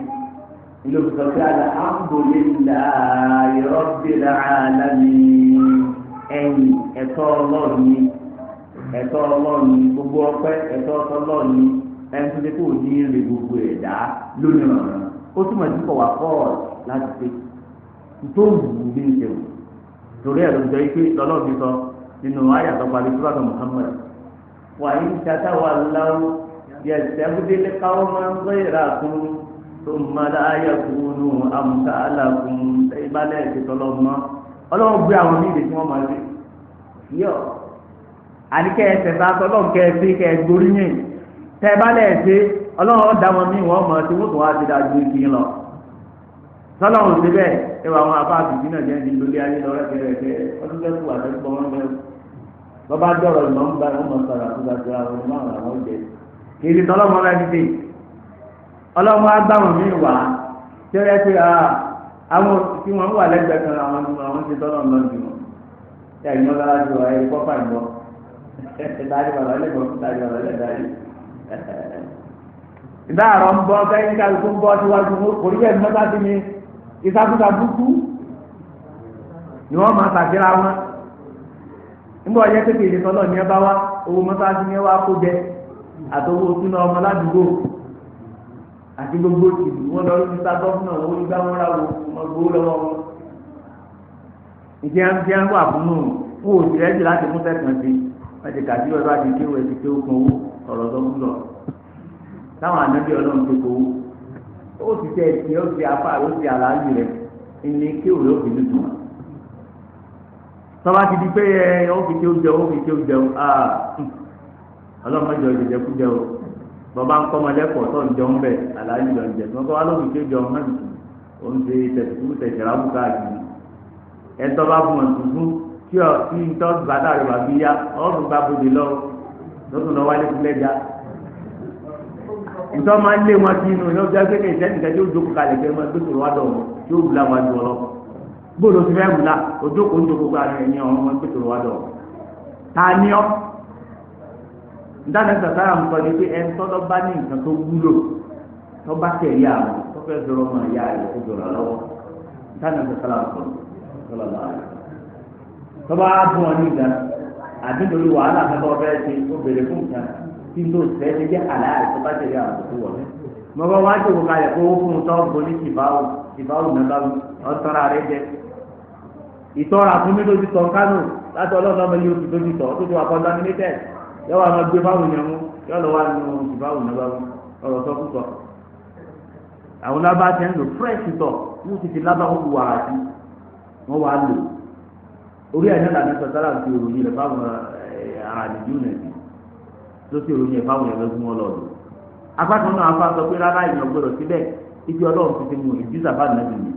ìlú sọ pé alhamdulillahi rabbil alamin ẹ̀yìn ẹ̀tọ́ Ọlọ́run ni ẹ̀tọ́ Ọlọ́run ni gbogbo ọpẹ́ ẹ̀tọ́ Ọlọ́run ni ẹni tó dé kó ní rè gbogbo ẹ̀dá lónìí ọ̀ràn ó túmọ̀ sí kọ̀ wá fọ́ọ̀t láti ṣe tó wù ú ní ìṣẹ̀wò torí ẹ̀ ló jẹ́ pé lọ́lọ́ọ̀bí sọ nínú àyàtọ̀ parí súrátù Muhammad wà ní tata wà láwù yastabdil qawman ghayrakum thumma la yakunu amthalakum ìbálẹ̀ ìṣètọ́lọ́ mọ́ ọlọ́run gbé àwọn míì tí wọ́n máa ṣe yọ àníkẹ́ ẹsẹ̀ bá tọ́lọ́ kẹ́ ẹ sí kẹ́ ẹ gboríyìn tẹ́ ẹ bá lẹ̀ ṣe ọlọ́run ọ̀dà wọn míì wọ́n mọ̀ tí wọ́n tún wá ti dáa ju ìkíni lọ. Sọlọ́run ṣe bẹ́ẹ̀ ẹ wà àwọn afá àtìjú náà jẹ́ ní lórí ayé lọ rẹ́kẹ̀rẹ́kẹ́ ọdún tẹ́kù àtẹ́kù wọn bẹ́ẹ̀ bọ́bá dọ̀rọ̀ ìmọ̀ ń gba wọn mọ̀ sọ̀rọ̀ àtúntà tó àwọn ọmọ àwọn àwọn jẹ. Kìí tọ́lọ́mọ rẹ ti ọlọ́run á gbá wọn míì wá tí ó yẹ pé àwọn tí wọ́n wà lẹ́gbẹ̀ẹ́ kan àwọn àwọn ti tọ́lọ́ lọ jù wọn. Ẹ ìmọ̀ lára ju ẹ kọ́fà ìmọ̀ dárí bàbá lẹ́gbọ̀ọ́ dárí bàbá lẹ́gbẹ̀ẹ́ ìdáàrọ̀ ń bọ́ sẹ́yìn kálukú ń bọ́ síwájú orí ẹ̀ mọ́tà sí mi ìsàkúta búkú ni wọ́n máa ṣàkíra wọn. Nígbà ọ̀yẹ́ kékeré sọlọ́ ní ẹ bá wá owó mọ́tà sí ni ẹ wá kó jẹ àtọwọ́ òtún ọmọ ládùúgbò àti gbogbo tìlú wọn lọ sí sá gọ́fúnà owó nígbà wọn rà wò wọn gbowó lọ́wọ́ wọn. Ìjẹ́ ń wà fún un fún òsì rẹ́jì láti mú sẹ́kàn sí wọ́n ti kàdí ọ̀rọ̀ àti kéwù ẹ̀ ti kéwù kan owó ọ̀rọ̀ tó ń lọ. Táwọn ànábì ọlọ́run tó kó ó ti tẹ ẹtì ó ti afá ó ti àlàyé rẹ ní kéwù ló fi nìtùmọ̀. Tọ́ba ti di pé ẹ ó fi kéwù jẹun ó fi kéwù jẹun ọlọ́mọdé ọ̀jẹ̀jẹ̀ kú jẹun bàbá ń kọ́mọ lẹ́kọ̀ọ́ tó ń jẹun bẹ́ẹ̀ àlàyé lọ ń jẹ tí wọ́n kọ́ wá lóbi kéwù jẹun náà nìtù ó ń ṣe tẹ̀síkú tẹ̀síra mú káàkiri ẹ̀ tọ́ bá fún ọ̀ tuntun tí ọ tí ń tọ́ gbàdá rẹ̀ wà bí yá ọ̀rùn gba bodè lọ lọ́tún lọ wálé fúlẹ̀ já ntọ́ máa ń lé wọn sí inú yóò jẹ́ kékeré sẹ́nìkan tí ó jókòó kalẹ̀ kí ẹ máa gbé sòrò wá dọ̀ wọn tí ó wùlá wọn ju ọ lọ gbọ́dọ̀ ti fẹ́ wùlá ojókòó ń jókòó gba ẹ̀yìn ọ̀hún máa gbé sòrò wá dọ̀ wọn. Ta ni ọ́ ntànà sàtàrà ń sọ ni pé ẹn tọ́lọ́ bá ní nǹkan tó wúlò tó bá tẹ̀lé àwọn tó fẹ́ sọ̀rọ̀ ọmọ ìyá rẹ̀ kó sọ̀rọ̀ lọ́wọ́ ntànà sàtàrà ń sọ sọ̀rọ̀ lọ́wọ́ tọ́ba bùn ọ ní ìgbà àbí lórí wàhálà kan tó fẹ́ ṣe ó béèrè fún nǹkan tí n tó fẹ́ ṣe jẹ́ àlàyé tó bá tẹ̀lé àwọn tó wọ̀. Mo bá wá jókòó kalẹ̀ kó fún un tọ́ bo ní tìbáwò tìbáwò nàbà ọ̀tọ́ra rẹ jẹ. Ìtọ́ra fún mi lójú tọ̀ kánò láti ọlọ́run ọmọ yóò fi lójú tọ̀ tó ti wà contaminated yọ wà máa gbé fáwọn èèyàn mú yọ lọ wà nù tìbáwò nàbà ọ̀rọ̀ sọkúsọ. Àwọn lábá ti ń lò fresh tọ̀ wọ́n ti ti lábá wọn wà á sí wọ́n wà á lò orí ẹ̀ náà lànà sọ̀tàrà ti òròyìn rẹ̀ fáwọn ará àdìjú nà sí ló sì ròyìn ẹ̀ fáwọn ẹ̀rọ fún wọn lọ́dún. Apá kan náà afa sọ pé rárá èèyàn gbọdọ̀ síbẹ̀ ibi ọlọ́run ti ti mú ìdísà bá nàbì mi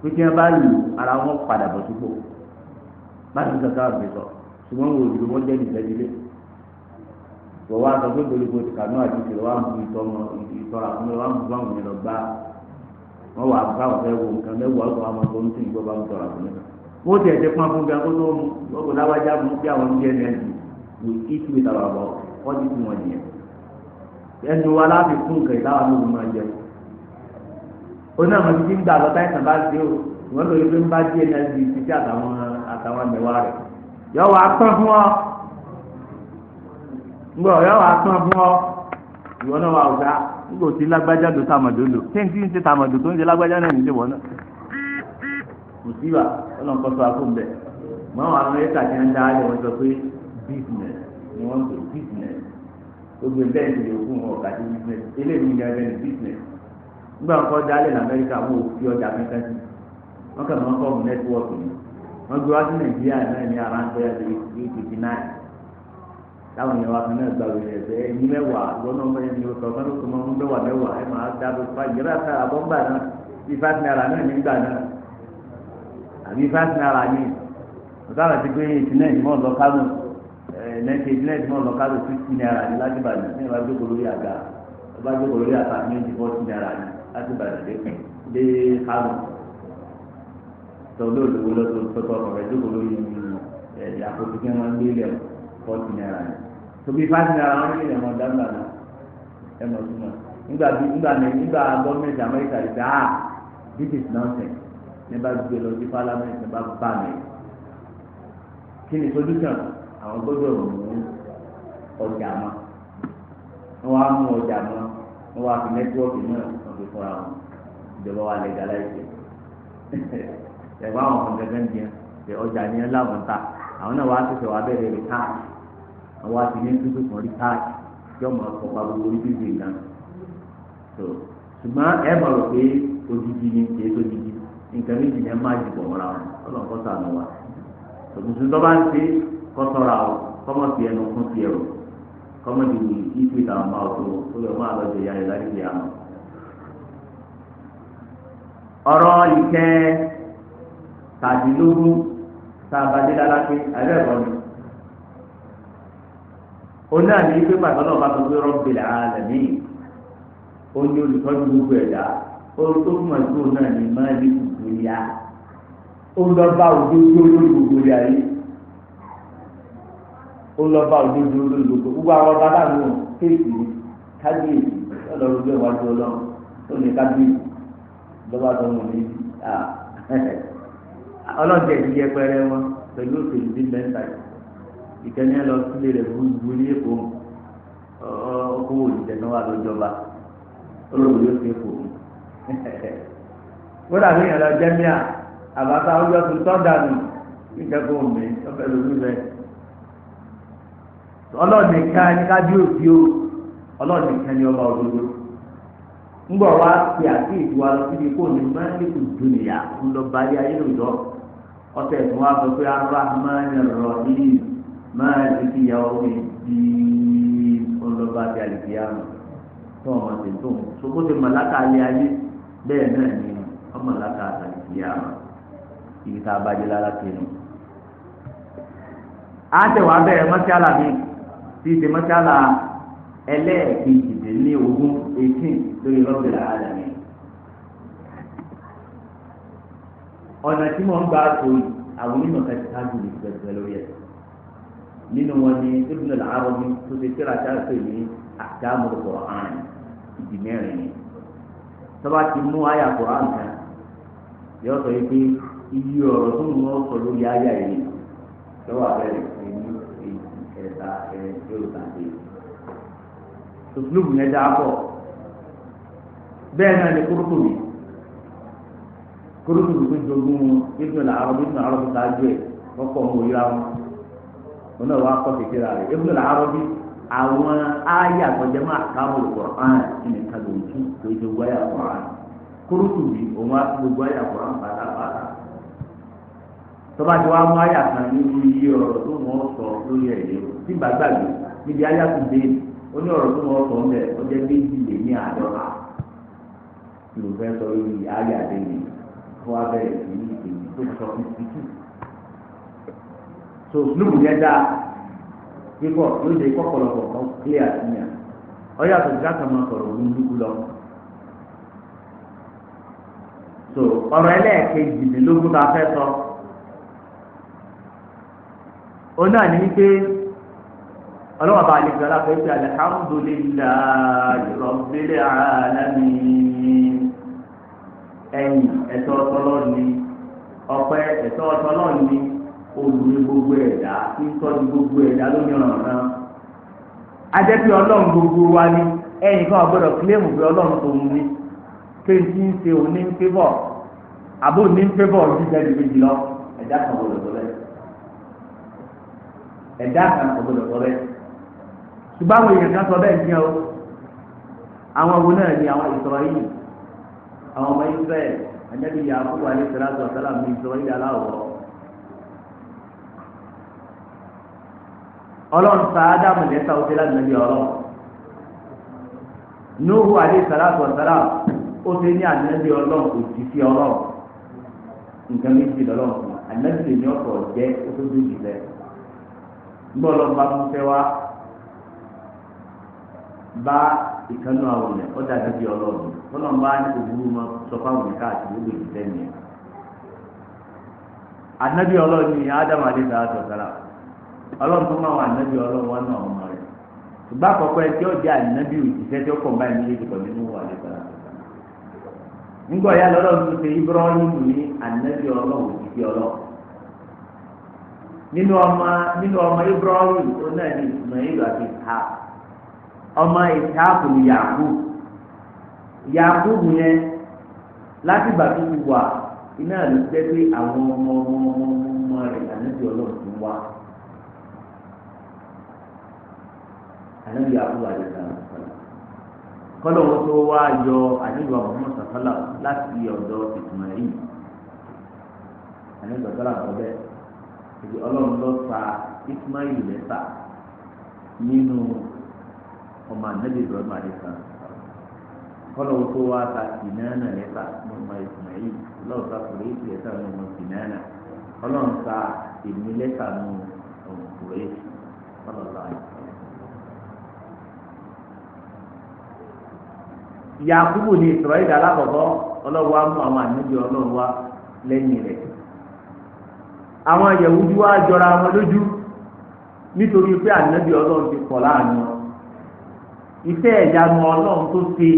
pé tí wọ́n bá lù ara wọn padà bọ̀ sípò láti sọ̀tàrà ti sọ ṣùgbọ́n wọn ò dúró wọ́n jẹ́ nìfẹ́dílé. Wọ́n wá sọ pé gbòlógbò ti kànú àti ìṣẹ̀lẹ̀ wà ń bu ìtọ́ra fún mi wà ń bu fáwọn yẹn lọ gbá wọ́n wà káwọn fẹ́ wo nǹkan mẹ́wàá ọ̀sán àwọn ọmọ tó ń sìn gbọ́ bá ń tọ̀ra fún mi. Wọ́n ti ẹ̀jẹ̀ pọ́n fún gan kó tó mu wọ́n kò láwájá mú bí àwọn oúnjẹ náà jù we eat with our mouth wọ́n ti tún wọn nìyẹn. Ẹnu wa láti fún nǹkan ìtawà ní òun máa jẹ. Oní àwọn títí ń gbà lọ táìsàn bá dé o, wọ́n lórí pé ń bá díẹ̀ náà di títí àtàwọn ẹ̀mẹ̀wá rẹ̀. Yọ wà á tán fún ọ. Ngbọ̀ yọ wà á tán fún ọ. Ìwọ náà wà ọ̀gá. Ngbọ̀ tí lágbájá ló tàmọ̀dó lò. Tí ń tí ń ṣe tàmọ̀dó tó ń ṣe lágbájá náà nílé wọ́n náà. Kò sí wa, ọlọ́run kọ́ sọ akó mbẹ́. Mọ àwọn Amẹ́ríkà ti ń dá ayọ̀ wọn sọ pé business ni wọ́n ń pè business. Gbogbo bẹ́ẹ̀ ti lè fún wọn ọ̀gá sí business. Eléyìí ní ẹgbẹ́ ní business. Nígbà wọn kọ́ dálẹ̀ lamẹ́ríkà wọn ò fi ọjà kankan sí. Wọ́n kàn máa ń fọ́ọ̀mù nẹ́tíwọ́ọ̀kì ni. Wọ́n gbé wá sí Nàìjíríà náà ní around 89. Táwọn èèyàn wa kan náà gba wèrè ẹ̀fẹ́ ẹ̀yìn mẹ́wàá lọ́nà ọmọ yẹn ni ọ̀sán kan ló tó máa ń mẹ́wàá mẹ́wàá ẹ̀ máa dá lọ fún àyè bá sára bọ́ ńgbà náà bí ₦5 náà nígbà náà àbí ₦5 ní ọ̀sán àti pé 89 mọ̀ lọ Kánò 89 mọ̀ lọ Kánò ₦60 ní láti Ìbàdàn ní ìbá jókòó lórí àga ìbá jókòó lórí àga ní ₦40 ní láti Ìbàdàn dé Kánò tọ́lú olówó lọ́tọ̀ tọ́tọ̀ ọ̀rẹ́ jókòó lórí àpótí kí wọ́n gbé lẹ̀ ₦40 ní tóbi ₦5 wọn ní ìyẹn mọ̀ dáńgbà náà ẹ mọ̀ túmọ̀ nígbà nígbà gọ́ọ̀mẹ̀ntì Amẹ́ríkà rí dáa this is nonsense ní bá gbé lọ sí parliament ní bá bá mi kí ni solution? Àwọn gbọ́dọ̀ mú ọjà mọ́. Wọ́n wá mú ọjà mọ́, wọ́n wá fi nẹ́tíwọ́ọ̀kì náà wọ́n fi fúnra wọn. Ìjọba wa legalize ẹ̀fọ́ àwọn kan gẹ́gẹ́ ń jẹun ọjà ni ẹ láwọn ta. Àwọn náà wá ṣẹ̀ṣẹ̀ wá bẹ̀rẹ̀ rìtáàtì. Àwọn wá ti ní tuntun kan rìtáàtì yọ mọ̀ ọ̀pá gbogbo orí bíbí nǹkan. So ṣùgbọ́n ẹ mọ̀ rò pé odidi ni kì í tó didi. Nǹkan méjì ni ẹ máa jù pọ̀ mọ́ra wọn. Ọlọ́run kọ́ ṣàánú wa. Òtútù tó bá ń ṣe kọ́ sọ́ra o, kọ́mọ̀ fi ẹnu kún fi ẹrù, kọ́mọ̀ di ìtú ìtàwọn máa tó ó lọ máa lọ jẹ ìyá rẹ̀ láti fi àmọ́. Ọ̀rọ̀ ìkẹ́ tàdínlógún tàbádé lálápé àbẹ́ẹ̀kọ́ ni. Oní àná ìgbé pàtó náà bá sọ pé Rabbil alamin ó ní olùtọ́jú gbogbo ẹ̀dá ó tó túmọ̀ sí òun náà ní máàlì dunya ó lọ bá òdodo lórí gbogbo ilé ayé ó lọ bá òdodo lórí gbogbo gbogbo àwọn ọba táwọn kéèkì ní kábíyèsí ọlọ́run gbé wájú ọlọ́run ó ní kábíyèsí lọ́ba tó mọ̀ ní ọlọ́jẹ̀ ti yẹpẹrẹ wọn pẹ̀lú òṣèlú bí mẹ́ta ìkẹ́ni ẹ lọ sílé rẹ̀ gbúgbú ní èkó ọkọ̀ òṣìṣẹ́ náà wà lọ́jọba olóòwò yóò ṣe fò kódà bí yẹn lọ jẹ́míà àbáta ọjọ́ tó tọ́ dànù nígbàgbọ́ mi ọbẹ̀ lómi bẹ́ẹ̀. Ọlọ́ọ̀nìkan ní kábíyèsí o, ọlọ́ọ̀nìkan ní ọba òdodo. Ńgbọ̀ wá pe àti ìtura lọ síbi kó ní mẹ́líkù dùnìyà ń lọ balẹ̀ ayé lòdọ́. Ọ̀sẹ̀ tó wá sọ pé Ar-Rahman Ar-Rahim Maliki Yawmiddin ńlọba àti àlìkìyàmù tó ọmọ tè tó ń so bó ti mọ̀láka alẹ́ ayé bẹ́ẹ̀ náà ni ọmọláka àlìkìyàmù ibi tá a bá dé lára kiri. A tẹ̀ wá bẹ̀rẹ̀ mọ́sálà mi tí í ṣe mọ́sálà ẹlẹ́ẹ̀kejìdínlógún 18 lórí Rabbil Alamin. Ọ̀nà tí mo ń gbà tó àwọn onímọ̀ kan ti ṣáájú mi gbẹgbẹ lórí ẹ̀. Nínú wọn ni Ibn al-Arabi tó ṣe tíra tá a pè ní Ahkamul Qur'an ìdí mẹ́rin ni. Tọ́ba ti mú àyà Qur'an kan yóò sọ yìí pé iye ọ̀rọ̀ tó ń wọ́n sọ lórí àyà yìí lọ́wọ́ abẹ́rẹ́ ẹni èyí ẹ̀ta ẹ̀ yóò tà sí. Tòsílùbù yẹn dáa pọ̀. Bẹ́ẹ̀ náà ni Qurtubi. Qurtubi tó jogún Ibn al-Arabi Ibn al-Arabi sáájú ẹ̀ kọ́kọ́ mú òyìnbá wọn. Wọn náà wá kọ́ kékeré rẹ̀. Ibn al-Arabi àwọn àyà àtọ̀jẹ́ máa káwọn Qur'an nìkan ló ń tú kò í ṣe gbogbo àyà Qur'an. Qurtubi òun á tú gbogbo àyà Qur'an pátápátá. Tọ́ba ti wá mú àyà kan níbi iye ọ̀rọ̀ tó wọ́n sọ lórí ẹ̀yẹ tí gbàgbàgbé níbi àyà tó dé ó ní ọ̀rọ̀ tó wọ́n sọ ń bẹ̀ ọjọ́ 52 ló fẹ́ sọ lórí àyà dé ní fún abẹ́rẹ́ sí ní ìpèjì tó sọ 52. So lùbù yẹn dáa kíkọ yóò jẹ kọpọlọpọ kan clear síyàn ọyọ àtúntò ká máa sọ̀rọ̀ gbúgbúgbú lọ. So ọ̀rọ̀ ẹlẹ́ẹ̀kejìlélógún tá a fẹ́ sọ ó náà ní wípé ọlọ́wọ́ bá àlejò aláfẹ́ pé alhamdulillahi rabbil alamin. Ẹ̀yìn ẹ̀tọ́ ọlọ́run ni, ọpẹ́ ẹ̀tọ́ ọlọ́run ni, olùrí gbogbo ẹ̀dá tí ń tọ́jú gbogbo ẹ̀dá lórí ọ̀ràn. Ajẹ́ pé ọlọ́run gbogbo wa ni, ẹ̀yìn kan gbọ́dọ̀ kílẹ̀mù pé ọlọ́run tó ń ní pé tí ń ṣe òní ń fébọ̀ àbó ní ń fébọ̀ jíjẹ ìbejì lọ, ẹ̀dá kan gbọ́dọ̀ sọ bẹ́ẹ̀. Ẹ̀dá kan gbọ́dọ̀ sọ bẹ́ẹ̀. Ṣùgbọ́n àwọn èèyàn kan sọ bẹ́ẹ̀ ní o. Àwọn wo náà ni àwọn Ísírẹ́lì, àwọn ọmọ Ísírẹ́lì, Ànábì Yakubu alayhi salatu wa salam ní Ísírẹ́lì aláwọ̀. Ọlọ́run sa Ádámù lẹ́sà ó ti láti nàbí ọlọ́run. Nuhu alayhi salatu wa salam ó ti ní ànábì ọlọ́run kò jí sí ọlọ́run. Nǹkan méjì lọ́lọ́run fún wa. Ànábì lè ní ọkọ̀ jẹ́ ó tó dójì lẹ̀. Nígbà ọlọ́run bá mú fẹ́ wá bá ìkànnì àwọn ọ̀nà ọ̀dà ànábì ọlọ́run. Ọlọ́run bá ní òwúrú mọ́ sọ fáwọn ọ̀nà káàkiri ó lè jí sẹ́ni ẹ̀. Ànábì ọlọ́run ni Ádámù alayhi salatu wa salam. Ọlọ́run tó máa wà ànábì ọlọ́run wọn náà ọmọ rẹ̀. Ṣùgbọ́n àkọ́kọ́ ẹ tí ó jẹ́ ànábì òjíṣẹ́ tí ó kọ̀ báyìí ní ìdìbò nínú wà lẹ́sàrà. Nígbà ọ̀yá lọ́lọ́run tó ṣe Ibrahim ní ànábì ọlọ́run òjíṣẹ́ ọlọ́run. Nínú ọmọ Ibrahim ó náà ní Ismail àti Ishaq. Ọmọ Ishaq ní Yakub. Yakub yẹn láti ìgbà tó ti wà iná ló jẹ́ pé àwọn ọmọ ọmọ ọmọ ọmọ rẹ̀ ànábì ọlọ́run tó wá. Ànábì Yakubu alayhi salam kọ́lọ̀ wọn tó wá yọ ànábì Muhammad sàfàlà láti ọ̀dọ̀ Ismail. Ànábì sàfàlà sọ bẹ́ẹ̀ ìdí ọlọ́run ló sa Ismail lẹ́sà nínú ọmọ ànábì Ibrahim alayhi salam. Kọ́lọ̀ wọn tó wá sa Sinana lẹ́sà ní ọmọ Ismail, ọlọ́run sa Kùrẹ́sì lẹ́sà ní ọmọ Sinana, ọlọ́run sa èmi lẹ́sà ní ọmọ Kùrẹ́sì sallallahu alaihi wasallam. Yakubu ní Israẹli alákọ̀ọ́kọ́, ọlọ́run wá mú àwọn ànábì ọlọ́run wá lẹ́yìn rẹ̀. Àwọn Yẹhudi wá jọra wọn lójú nítorí pé ànábì ọlọ́run ti pọ̀ láàánú wọn. Iṣẹ́ ìyanu ọlọ́run tó ṣe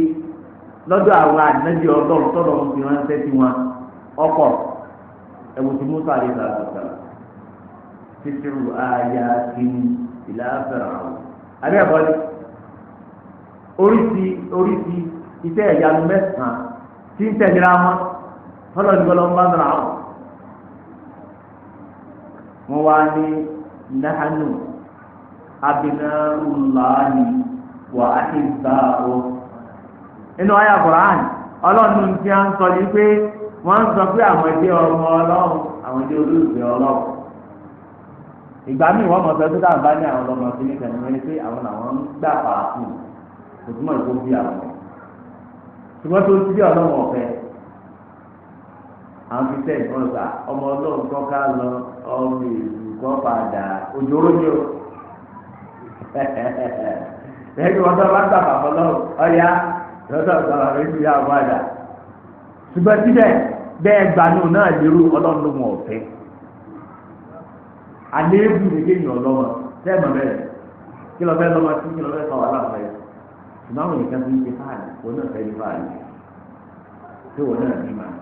lọ́dọ̀ àwọn ànábì ọlọ́run tọ́lọ̀ ń fi ránṣẹ́ sí wọn ọkọ̀ ẹ̀wù tí Musa àlè sàlàsàlà títírù ayá kìíní ìlà Fáráò. Àbẹ́ ẹ̀kọ́ ni oríṣi iṣẹ́ ìyanu mẹ́sàn-án tí ń tẹ̀léra wọn tọ́lọ̀ ní gbọ́dọ̀ ń bá nara wọn. Wọ́n wá ní nahanu abinaullahi wa ahibba'u. Inú ayé Qur'an ọlọ́run tí a ń sọ yìí pé wọ́n ń sọ pé àwọn jẹ́ ọmọ ọlọ́run, àwọn jẹ́ olólùfẹ́ ọlọ́run. Ìgbà míì wọ́n mọ̀ sọ pé táwọn bá ní àwọn ọlọ́mọ sí ní kẹ́ni wọ́n ní pé àwọn làwọn ń gbà pàápù kò túmọ̀ ìkó bí àwọn. Ṣùgbọ́n tó ti bí ọlọ́run ọ̀fẹ́ àwọn fi sẹ́yìn kọ́ lọ́sà ọmọ ọlọ́run kọ́ ká lọ ọmọ èlù kọ́ padà òjòrò ni o. Lẹ́yìn wọn tó bá gbà pàpọ̀ lọ́wọ́ ọ̀yá lọ́sọ̀ sọ̀rọ̀ rẹ̀ ti yá padà. Ṣùgbọ́n síbẹ̀ bẹ́ẹ̀ gbanú náà lérò ọlọ́run ló mọ̀ ọ̀fẹ́. Àléébù ni kéèyàn ọlọ́mọ sẹ́ẹ̀mọ̀ bẹ́ẹ̀ kí lọ fẹ́ lọ́mọ sí kí lọ fẹ́ sọ wàhálà fẹ́. Ṣùgbọ́n àwọn èèyàn fi ń ṣe fáàlì, wọn náà fẹ́ ní fáàlì tí wọn náà ní màá.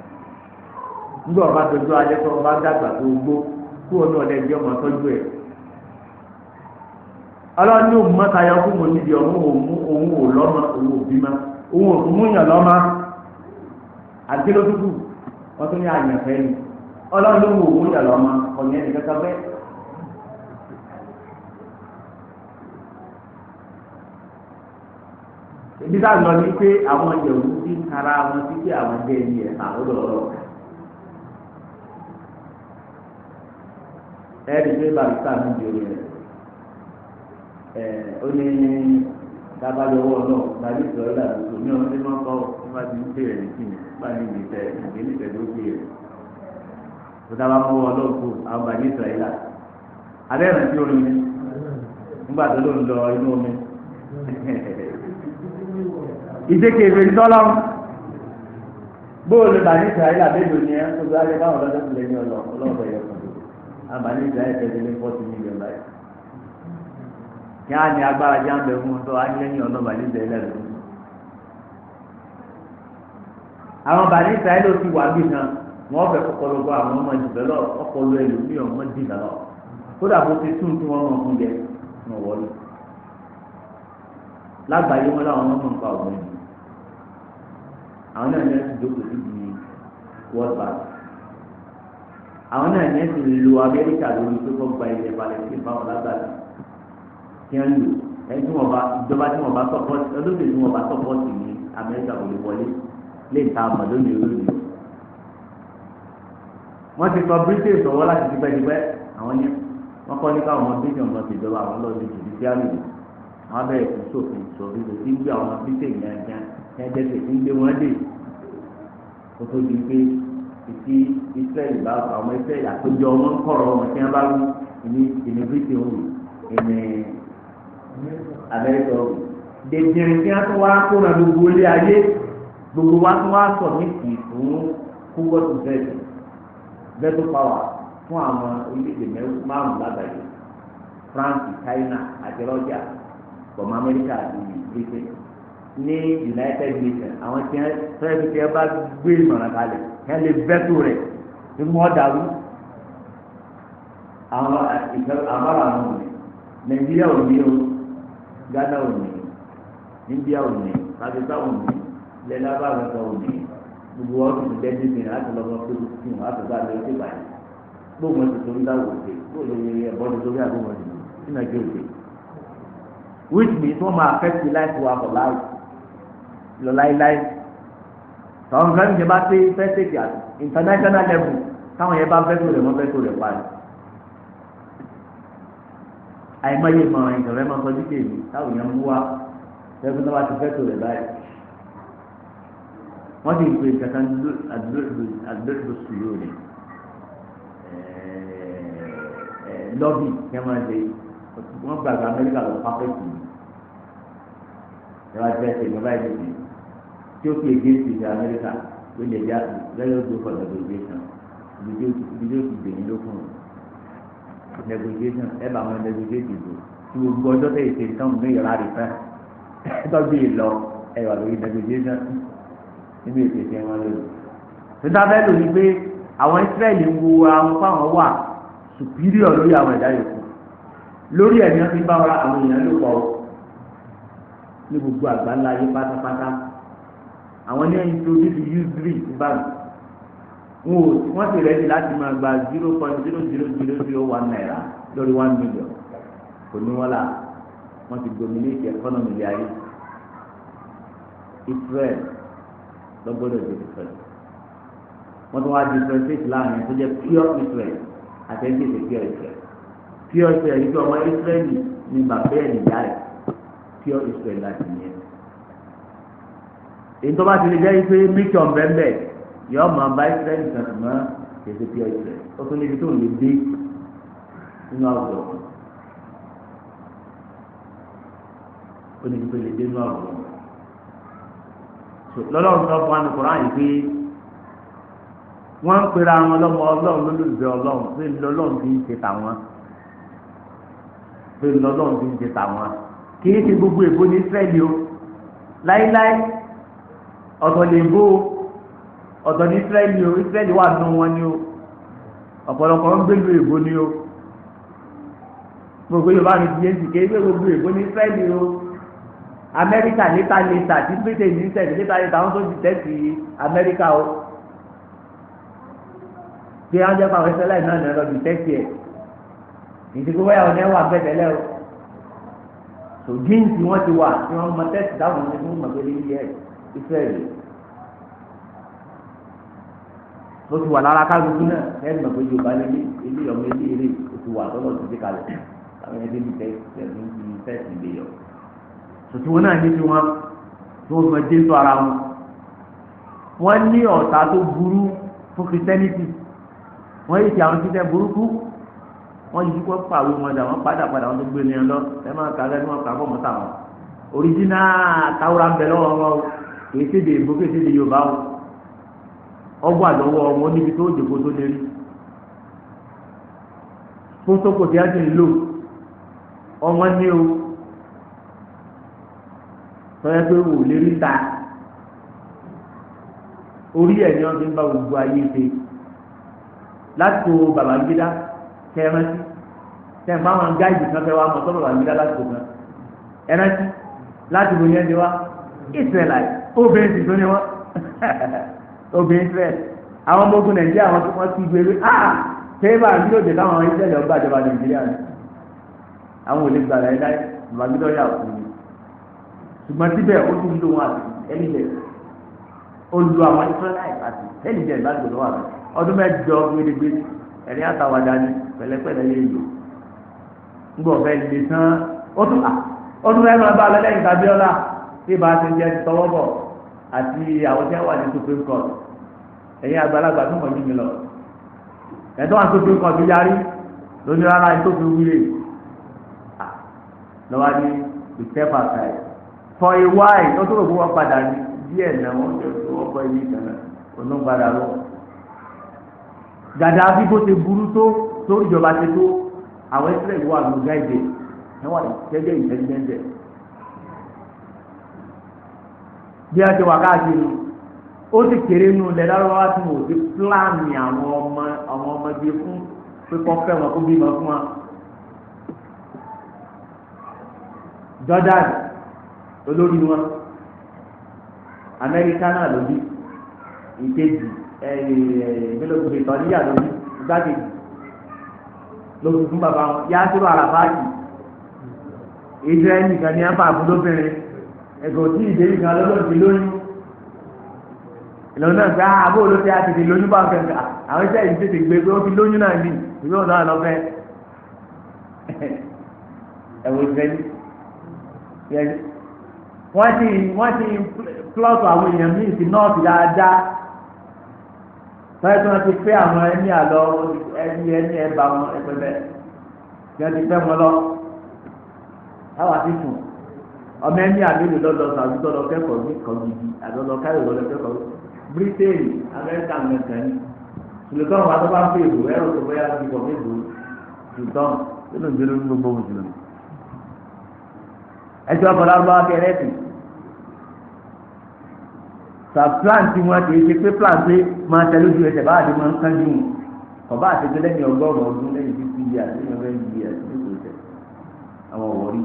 Nígbà wọn bá dojú alẹ́ tó wọn bá dàgbà tó gbó kí wọn náà lẹ́jọ́ ọmọ tọ́jú ẹ̀. Ọlọ́run ní òun mọ́ta yọ fún mi níbi ọmọ òun ò lọ́mọ òun ò bímọ òun ò tún múyàn lọ́mọ. Àti ló dúdú wọ́n tún ní àyànfẹ́ ni. Ọlọ́run ló wò múyàn lọ́mọ ọ̀yẹ́ nìkan kan bẹ́ẹ̀. Ibi tá a lọ ní pé àwọn yẹ̀wù ti ń tara wọn sí pé àwọn jẹ́ ẹni ẹ̀ka lọ́dọ̀ ọ̀rọ̀. Ẹ̀rí pé barista mi di orí rẹ̀. Ó ní dábàlẹ̀ owó náà tàbí ìsọ̀rọ̀ ìlànà ní ọdún tí wọ́n kọ́ wọ́n bá ti ń bèèrè ní kíni bá ní ìgbésẹ̀ ìgbésẹ̀ tó bèèrè. Tó dábàá mú ọlọ́ọ̀kú àwọn bàbá ìsọ̀rọ̀ ìlà. Abẹ́ ìrántí orin ni nígbà tó ló ń lọ inú omi. Ìdíkè ìwé tọ́lọ́ bóòlù bàní ìsirayílà bẹ́ẹ̀ ni ẹ tó bá yẹ báwọn lọ́dọ̀ tilẹ̀ ní ọlọ́ ọlọ́ọ̀bẹ yẹ kàn tó àbàní ìsirayílà tẹ̀lé ní 40 million báyìí. Kí á ní agbára jẹ́ àbẹ̀ fún un tó á ní lẹ́yìn ọlọ́ bàní ìsirayílà lọ́dún. Àwọn bàní Israẹli ti wà bí kan wọ́n fẹ́ kọkọlọgbọ àwọn ọmọ ìdìbẹ́lọ̀ ọpọlọ ẹlòmíì ọmọ ìdìbẹ́lọ̀ kódà bó ti tún tí wọ́n mọ̀ fún jẹ wọn wọlé. Lágbàáyé wọn làwọn ọmọ nǹkan ọ̀gbìn yìí. Àwọn náà ní ẹsùn jókòó síbi World Bank. Àwọn náà ní ẹsùn lo Amẹ́ríkà lórí pé kó gba ilẹ̀ Palestine fáwọn lágbàdo kí wọ́n lò ẹni tí wọ́n bá ìjọba tí wọ́n bá sọ́pọ́tì ọdún tí wọ́n bá sọ́pọ́tì ní Amẹ́ríkà kò lè wọlé lè ta àmọ́ lónìí lónìí. Wọ́n ti sọ Britain sọ̀wọ́ láti tipẹ́tipẹ́ àwọn ní wọ́n kọ́ ní káwọn ọmọ Britain ọmọ tìjọba àwọn lọ́ọ́ di judiciary àwọn bẹ̀rẹ̀ sí sófin sófin tó ti ń gbé àwọn Britain yẹn gan ẹgbẹ́ tó ti ń gbé wọn dé kó tó di pé ìtì Israẹli bá àwọn Israẹli àpéjọ wọn ń kọ̀rọ̀ wọn tí wọ́n bá wí ìní ìní Britain wù ìní Amẹ́ríkà wù. Dèjìrì tí wọ́n tún wá kó na gbogbo ilé ayé gbogbo wa tún wá sọ ní kì í fún kúwọ́tù veto power fún àwọn orílẹ̀-èdè márùn-ún lágbàáyé France, China àti Russia pọ̀mọ́ Amẹ́ríkà àti Britain ní United Nations. Àwọn tí wọ́n fẹ́ẹ́ fi bá gbé ìmọ̀ràn kalẹ̀ kí wọ́n lè veto rẹ̀ tí wọ́n dàrú. Àwọn àbára àwọn òní Nàìjíríà ò ní o, Ghana ò ní, India ò ní, Pakistan ò ní, lẹ́lábà kankan ò ní. Gbogbo wọn ti dẹ́ dídì láti lọ́mọ pé kí wọn á tó bá lọ sí ìbàdàn. Gbogbo wọn ti torí dáwọ̀ òde gbogbo ẹ̀bọ́n ti torí àbọ̀ wọn ti sínú ẹgbẹ́ òde. Which means wọ́n máa affect the life wa for life lọ láíláí. Tàwọn nǹkan ní ìjọba ṣe fẹ́ tètè àti international level táwọn yẹn bá fẹ́ tó rẹ̀ wọ́n fẹ́ tó rẹ̀ parí. Àìmọye ìmọ̀ràn ìtọ̀rẹ́ máa sọ dídè mi táwọn yẹn mú wá fẹ́ẹ́ tó bá ti fẹ́ tó rẹ̀ báyìí. Wọ́n ti pè kankan àdúgbò sùúrù rẹ̀ lọ́bì kí wọ́n máa ṣe wọ́n gbàgbé Amẹ́ríkà lọ pápẹ́tì ìwà jẹ́ ìjọba ìdíje tí ó fi against ìṣe Amẹ́ríkà ló lè já lẹ́yìn ojú for negotiation ibi tí ó ti dè ní lókun negotiation ẹ bá wọn negotiate ìbò tí gbogbo ọjọ́ tẹ̀ ìṣe nǹkan mú ìyọ̀rá rẹ̀ fẹ́ tọ́jú ìlọ ẹ wà lórí negotiation nínú ètò ìṣe wọn lórí. Nígbà fẹ́ lò ní pé àwọn Ísírẹ́lì ń wo àwọn fáwọn wà superior lórí àwọn ẹ̀dá yòókù lórí ẹ̀mí wọn fi bá wọn àwọn èèyàn ló pọ̀ ní gbogbo àgbáńlá ayé pátápátá. Àwọn ní introduce usury sí báńkì wọn ò wọ́n sì rẹ́dí láti máa gba 0.00001 naira lórí 1 million kò ní wọ́n là wọ́n ti dominate economy ilé ayé. Israel lọ́gbọ́dọ̀ di different. Wọ́n tún wá differentiate láàrin tó jẹ́ pure Israel àti ẹni tí pure Israel. Pure Israel yìí pé ọmọ Israẹli ni bàbá ẹ̀ nìyá rẹ̀ pure Israel láti yẹn. Èyí tó bá ti lè jẹ́ pé mission bẹ́ẹ̀ yọ ọmọ bá Israẹli kan mọ́ kèsì pure Israel. Ó tún níbi tó ń lè dé nínú àwùjọ. Ó níbi tó lè dé nínú àwùjọ. Lọ́lọ́run sọ fún wa ní Kùránì yìí pé wọ́n ń pera wọn lọ́mọ Ọlọ́run lólùfẹ́ Ọlọ́run pé lọ́lọ́run fi ń ṣe tàwọn pé lọ́lọ́run fi ń ṣe tàwọn kì í ṣe gbogbo èbó ní Ísírẹ́lì o láíláí ọ̀tọ̀ lè bó ọ̀tọ̀ ní Ísírẹ́lì o Ísírẹ́lì wà nù wọn ni o ọ̀pọ̀lọpọ̀ ń gbélu èbó ni o gbogbo Yorùbá mi ti yé ti kéé gbogbo èbó ní Ísírẹ́lì o Amẹ́ríkà létà létà tí Britain ní sẹ́ẹ̀dì létà létà wọn tó ti tẹ́sí Amẹ́ríkà o tí wọ́n jẹ́ pàwọn ẹsẹ̀ láì náà ní ọlọ́dún tẹ́sí ẹ̀ ìdíkú wáyà ọ̀nà ẹ̀wà bẹ́ẹ̀ tẹ́lẹ̀ o tó jíǹsì wọ́n ti wà tí wọ́n mọ tẹ́sí táwọn ọmọ ẹgbẹ́ mọ̀ pé ní ilé Ísírẹ́lì ó ti wà lára kálukú náà ẹ̀ mọ̀ pé Yorùbá ní ilé ọmọ ilé eré ó ti wà tọ́lọ̀ ti dé kalẹ̀ táwọn ẹgbẹ́ mi tẹ́sí ilé yọ tòtí wọn náà ní tí wọn tí wọn fẹ́ dé sọ ara wọn wọn ní ọ̀tá tó burú fún Christianity wọn yìí ti àwọn Christian burúkú wọn yìí kó pàwé wọn dà wọn padà padà wọn tó gbé ní lọ ẹ máa kà lẹ́nu wọn kà bọ̀ mọ́ta wọn òrìjínà táwùrà ń bẹ lọ́wọ́ wọn o kìí ṣèdè ìbò kìí ṣèdè Yorùbá o ọgbà lọ́wọ́ wọn níbi tó jòkó tó lérí fótókò tí a ti ń lò ọmọ ní o tọ́yẹ pé wò lè rí ta Orí ẹ̀ ni wọ́n fi ń bá gbogbo ayé ṣe. Láti Babangida kẹrántí tẹ̀ ń bá wọn gáìdì kan fẹ́ wá mọ̀ sọ́ Babangida láti kò kan ẹrántí láti bo yẹn di wá Israelite obìnrin sì tó ní wọn obìnrin Israel. Àwọn ọmọ ogun Nàìjíríà wọn wọ́n ti gbé wí ah tẹ́lẹ̀ àbí yóò jẹ́ káwọn Israẹli ọgbà ìjọba Nàìjíríà ni àwọn ò lè gbà láyé láyé. Babangida yà kú ni, ṣùgbọ́n síbẹ̀ ó tún lò wọn àti ẹnìjẹ ó lu àwọn Israelite àti ẹnìjẹ láti lọ́wọ́ àti ọdún mẹ́jọ gbédégbé ẹ̀rín àtàwàdà ni pẹ̀lẹ́pẹ̀lẹ́ lè lò ńgbọ̀ fẹ́ lè tán. Ó tún ọdún mẹ́rin máa bá a lọ lẹ́yìn Abíọ́lá tí ìbá ti ń jẹ́ tọwọ́ bọ̀ àti àwọn tí wọ́n wà ní Supreme Court. Ẹ̀yin àgbàlagbà tó mọ̀ jù mí lọ, ẹ̀tọ́ wà Supreme Court yarí lóní rárá ẹ̀ tó fi wílé lọ́wọ́ ní we step aside for a while. Ó tó rò fún wọn padà ní díẹ̀ náà wọ́n jẹ́ wọ́n kọ́ ilé ìtàn náà ònú padà lọ. Gàdáfì bó ṣe burú tó tó ìjọba ṣe tó, àwọn Israẹli wà lóga ìdè ẹ wà jẹjẹ ìtẹnudẹndẹ bí a ti wà káàkiri. Ó sì kéré nù lẹ lárúbáwá tí mo ti pílánì àwọn ọmọ àwọn ọmọdé fún pé kọ́ fẹ́ wọn kó bímọ fún wa. Jordan olórí wọn, Amẹ́ríkà náà ló bí ìkejì, ẹ̀ẹ́dẹ́gbẹ̀lógún ìtọ́níyà ló bí igbákejì ló fi fún bàbá wọn Yásírù Àràfáàkì. Israẹli kan ní afa àbúlóbìnrin ẹ̀gọ́ tí ìdérí kan lọ́lọ́ọ̀dì lóyún ìlànà náà gbá abó olóṣè àtètè lóyún bá kẹ̀kẹ́ àwọn iṣẹ́ yìí tètè gbé pé ó ti lóyún náà ní ìwé òun náà lọ́fẹ́ ẹ̀wọ̀ Israẹli wọ́n ti plọ́ọ̀tù àwọn èèyàn míì sí nọ́ọ̀tì dáadáa fẹ́ẹ́ tí wọ́n ti fẹ́ àwọn ẹni àlọ́ ẹni ẹni ẹ̀bà wọn ẹgbẹ́bẹ́ tí wọ́n ti fẹ́ wọn lọ táwa ti sùn. Ọmọ ẹni àbílẹ̀ lọ́dọ̀ sàbí tọ́lọ kẹ́kọ̀ọ́ ní kọ̀gìdì àdọ́lọ káyọ̀ lọ́lọ́ kẹ́kọ̀ọ́ Britain, Amẹ́ríkà nìkan ní sultan wa tó bá ń fèèbù ẹ̀rọ tó bóyá ti kọ̀ fèèbù sultan tó ló ń gbé lórí gbogbo mùsùlùmí. Ẹjọ́ ọkọ̀ kẹrẹ́tì sà plan tí wọn kì í ṣe pé plan pé máa tẹ lójú ẹsẹ̀ báà di máa ń kánjú wọn ọba àtẹjọ lẹ́yìn 100 ọdún, lẹ́yìn 50 years, lẹ́yìn 100 years ní kò tẹ àwọn ọ̀wọ́rí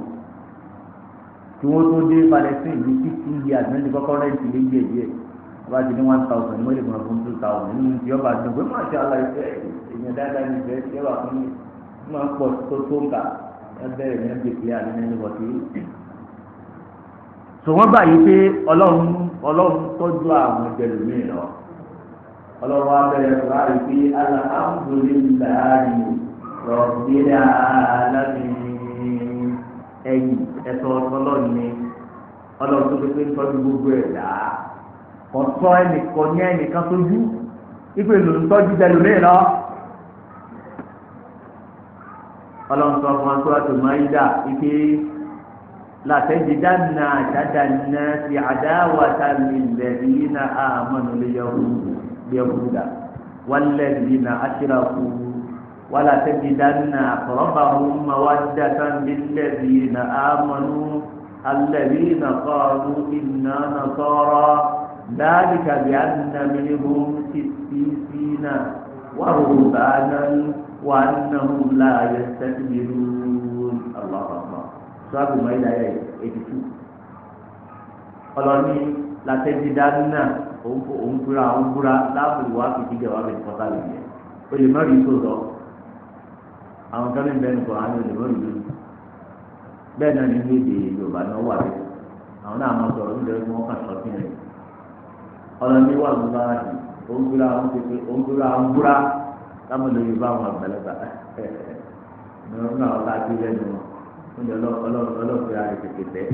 tí wọ́n tó dé Palestine ní 50 years ní ti kọ́kọ́ rent lé díẹ̀ díẹ̀. Ọba ti ní 1,000 ní wọ́n lè máa fún 2,000 nínú tí ọba dùn pé máa ṣe aláìsẹ́ èèyàn dáadáa ní ìfẹ́ tí ọba fún mi máa ń pọ̀ tó tó ń kà ẹ bẹ̀rẹ̀ ní ẹgbẹ́ ìpìlẹ̀ àti ní ẹni wọ̀tí. Sọ wọ́n gbà yí pé Ọlọ́run Ọlọ́run tọ́jú àwọn ẹgbẹ̀rún lọ. Ọlọ́run wa bẹ̀rẹ̀ sọ̀rọ̀ àyè pé alhamdulillahi rabbil alamin. Ẹ̀yìn ẹ̀sọ́ ọlọ́run ni Ọlọ́run tó fi pé ń tọ́jú gbogbo ẹ̀dá. Kò sọ ẹnìkan ní ẹnìkan tójú ipe ló ń tọ́jú tẹlómi lọ. Ọlọ́run sọ fún wa tó Máídà ike latajidanna ashadda an-nasi adawatan lilladhina amanu al-yahuda walladhina ashraku walatajidanna aqrabahum mawaddatan lilladhina amanu alladhina qalu inna nasara dhalika bi'anna minhum qissisina wa ruhbanan wa annahum la yastakbirun. Allahu akbar. Sọ́ọ́bù Máídà yẹ 82. Ọlọ́ni làtẹ́jídánná òun búra òun búra láàbùrù wá fìdí jẹ wá fìdí kọ́tà lè yẹ o lè má rí tó sọ àwọn kan ní bẹ́ẹ̀ nìkan àwọn olè má rí lórí bẹ́ẹ̀ náà nínú èdè Yorùbá náà wà bẹ́ẹ̀. Àwọn náà máa sọ̀rọ̀ nítorí pé wọ́n kàn sọ sí rẹ̀. Ọlọ́ni wà lóba òun búra òun tètè òun búra òun búra táwọn olè Yorùbá àwọn àgbàlagbà ní àwọn tá a ti lẹ́nu wọn ní ọlọ́ọ̀fẹ́ ara tètè tẹ́.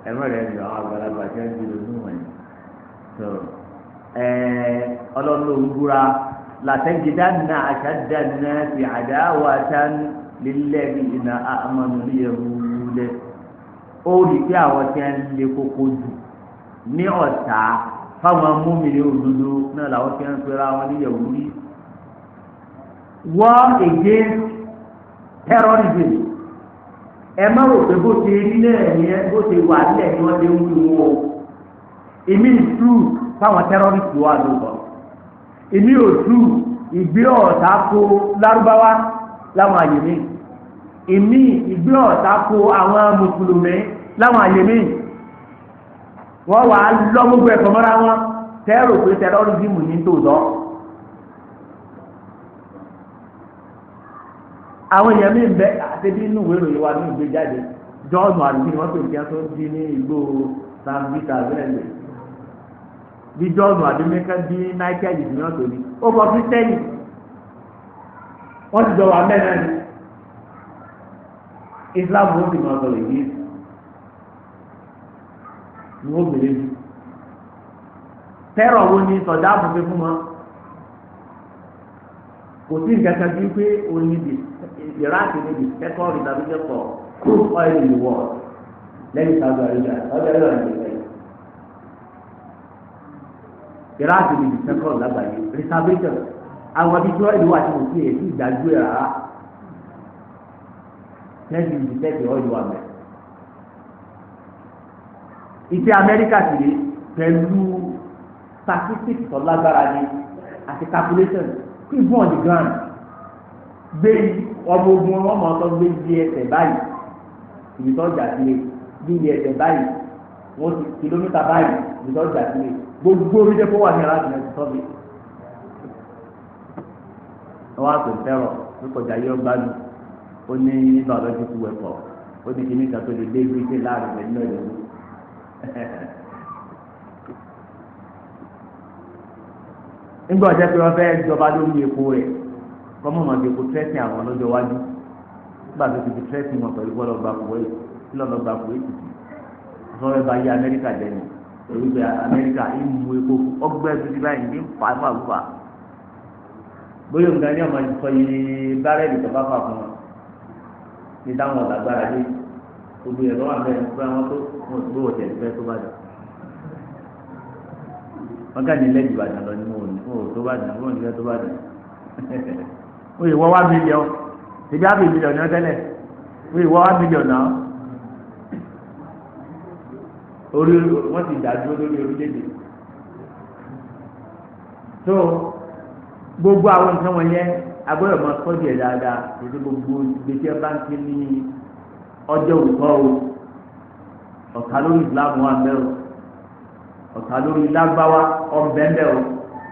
Ẹ̀rọ rẹ̀ ni àwọn àgbàlagbà tí wọ́n ti lò ní wọ̀nyí. Ọlọ́run ló ń búra latajidanna ashadda an-nasi adawatan lilladhina amanu al-yahud. Ó rí pé àwọn tí wọ́n lé koko jù ní ọ̀tá fáwọn múmi-ní òdodo náà làwọn tí wọ́n ń pera wọn ní Yahudi. War against terrorism. Ẹ má rò pé bó ṣe rí náà ni bó ṣe wà nílẹ̀ ni wọ́n ṣe ń wí wọn o. Èmi true fáwọn terrorist wà lóko. Èmi ò true ìgbé ọ̀tá kó lárúbáwá láwọn àyè mi. Èmi ìgbé ọ̀tá kó àwọn mùsùlùmí láwọn àyè mi. Wọ́n wà á lọ gbogbo ẹ̀kọ́ mọ́ra wọn tẹ́rò pé terrorism ní tòótọ́. Àwọn èèyàn mi ń bẹ àti bí inú ìwé ìròyìn wa ní ìgbé jáde jọ́ọ̀nù àdúgbò ni wọ́n pè ní kí wọ́n tó ń dín ní igbó sambisa abẹ́rẹ́ bí jọ́ọ̀nù àdúgbò bí michael ní wọ́n tó ní ó kọ kírísítẹ́nì wọ́n ti jọ wà mẹ́rin ní Islam ó sì máa sọ̀rọ̀ ìdí ni wọ́n gbèrè jù. Tẹ́rọ̀ wo ni sọ̀dá àbùfẹ́ fún wọn? Kò sí nǹkan kan bíi pé o ní bi Iraq ní bi second reservation for crude oil in the world lẹ́yìn Saudi Arabia. Saudi Arabia ní ìgbẹ́ Iraq ní bi second lágbàáyé reservation. Àwọn ibi tí wọ́n ìlú àti òkè èyí ìdájú ẹ̀ rárá lẹ́yìn ibi tẹ́tì oil wà mẹ́. Ìtẹ́ Amẹ́ríkà sì rí pẹ̀lú statistics tó lágbára ni àti calculation even on the ground. Gbé ọmọ ogun wọn mọ tó gbé bí ẹsẹ̀ báyìí ibi tó jà sílẹ̀, bí ẹsẹ̀ báyìí wọn ti kìlómítà báyìí ibi tó jà sílẹ̀, gbogbo orí dẹ́kọ̀ wà ní aláàbò náà ti tọ́ mi. Wọ́n á pè fẹ́rọ̀ nípọ̀jà yọ gbádùn, ó ní biological weapon, ó ní kíní kan tó lè dé ibi tí láàrin rẹ̀ nínú ìlú. Nígbà ọjọ́ pé wọ́n fẹ́ jọba lórí epo rẹ̀ kọ́mọ̀ mọ̀ epo tírẹ́sì àwọn lọ́jọ́ iwájú. Nígbà tó ti fi tírẹ́sì wọn pẹ̀lú bọ́ọ̀lù ọgbà Kuwait lọ́lọ́ gba Kuwait tì sọ́wọ́ bá yí Amẹ́ríkà jẹ́ni èyí pé Amẹ́ríkà ń mu epo ọgbẹ́ tuntun báyìí ní fa fà fà bóyá nǹkan ní ọmọ sọ yìí bárẹ́lì tó bá fà fún wọn ní táwọn ọ̀làgbára dé gbogbo ẹ̀rọ wà bẹ́ẹ̀ pé àwọn tó wọn tó wọ̀ tẹ̀lé fẹ́ tó bá dà wọn kà ní lẹ́jù Ìbàdàn lọ ní wọn ò tó bá dà wọn ò ní fẹ́ tó bá dà wọ́n yìí wọ́ wá mílíọ̀n ṣèbí àbí mílíọ̀n ní ọ̀tẹ́lẹ̀ wọ́n yìí wọ́ wá mílíọ̀n náà orí wọ́n ti dá dúró lórí orílẹ̀-èdè. Tó gbogbo àwọn nǹkan wọ̀nyẹn agbọ́dọ̀ máa tọ́jú ẹ̀ dáadáa. Ètò gbogbo gbèsè báńkì ní ọjọ́ òkọ́ o. Ọ̀tá lórí Islam wà ń bẹ o, ọ̀tá lórí lágbáwá ọ̀nbẹ́ńbẹ́ o.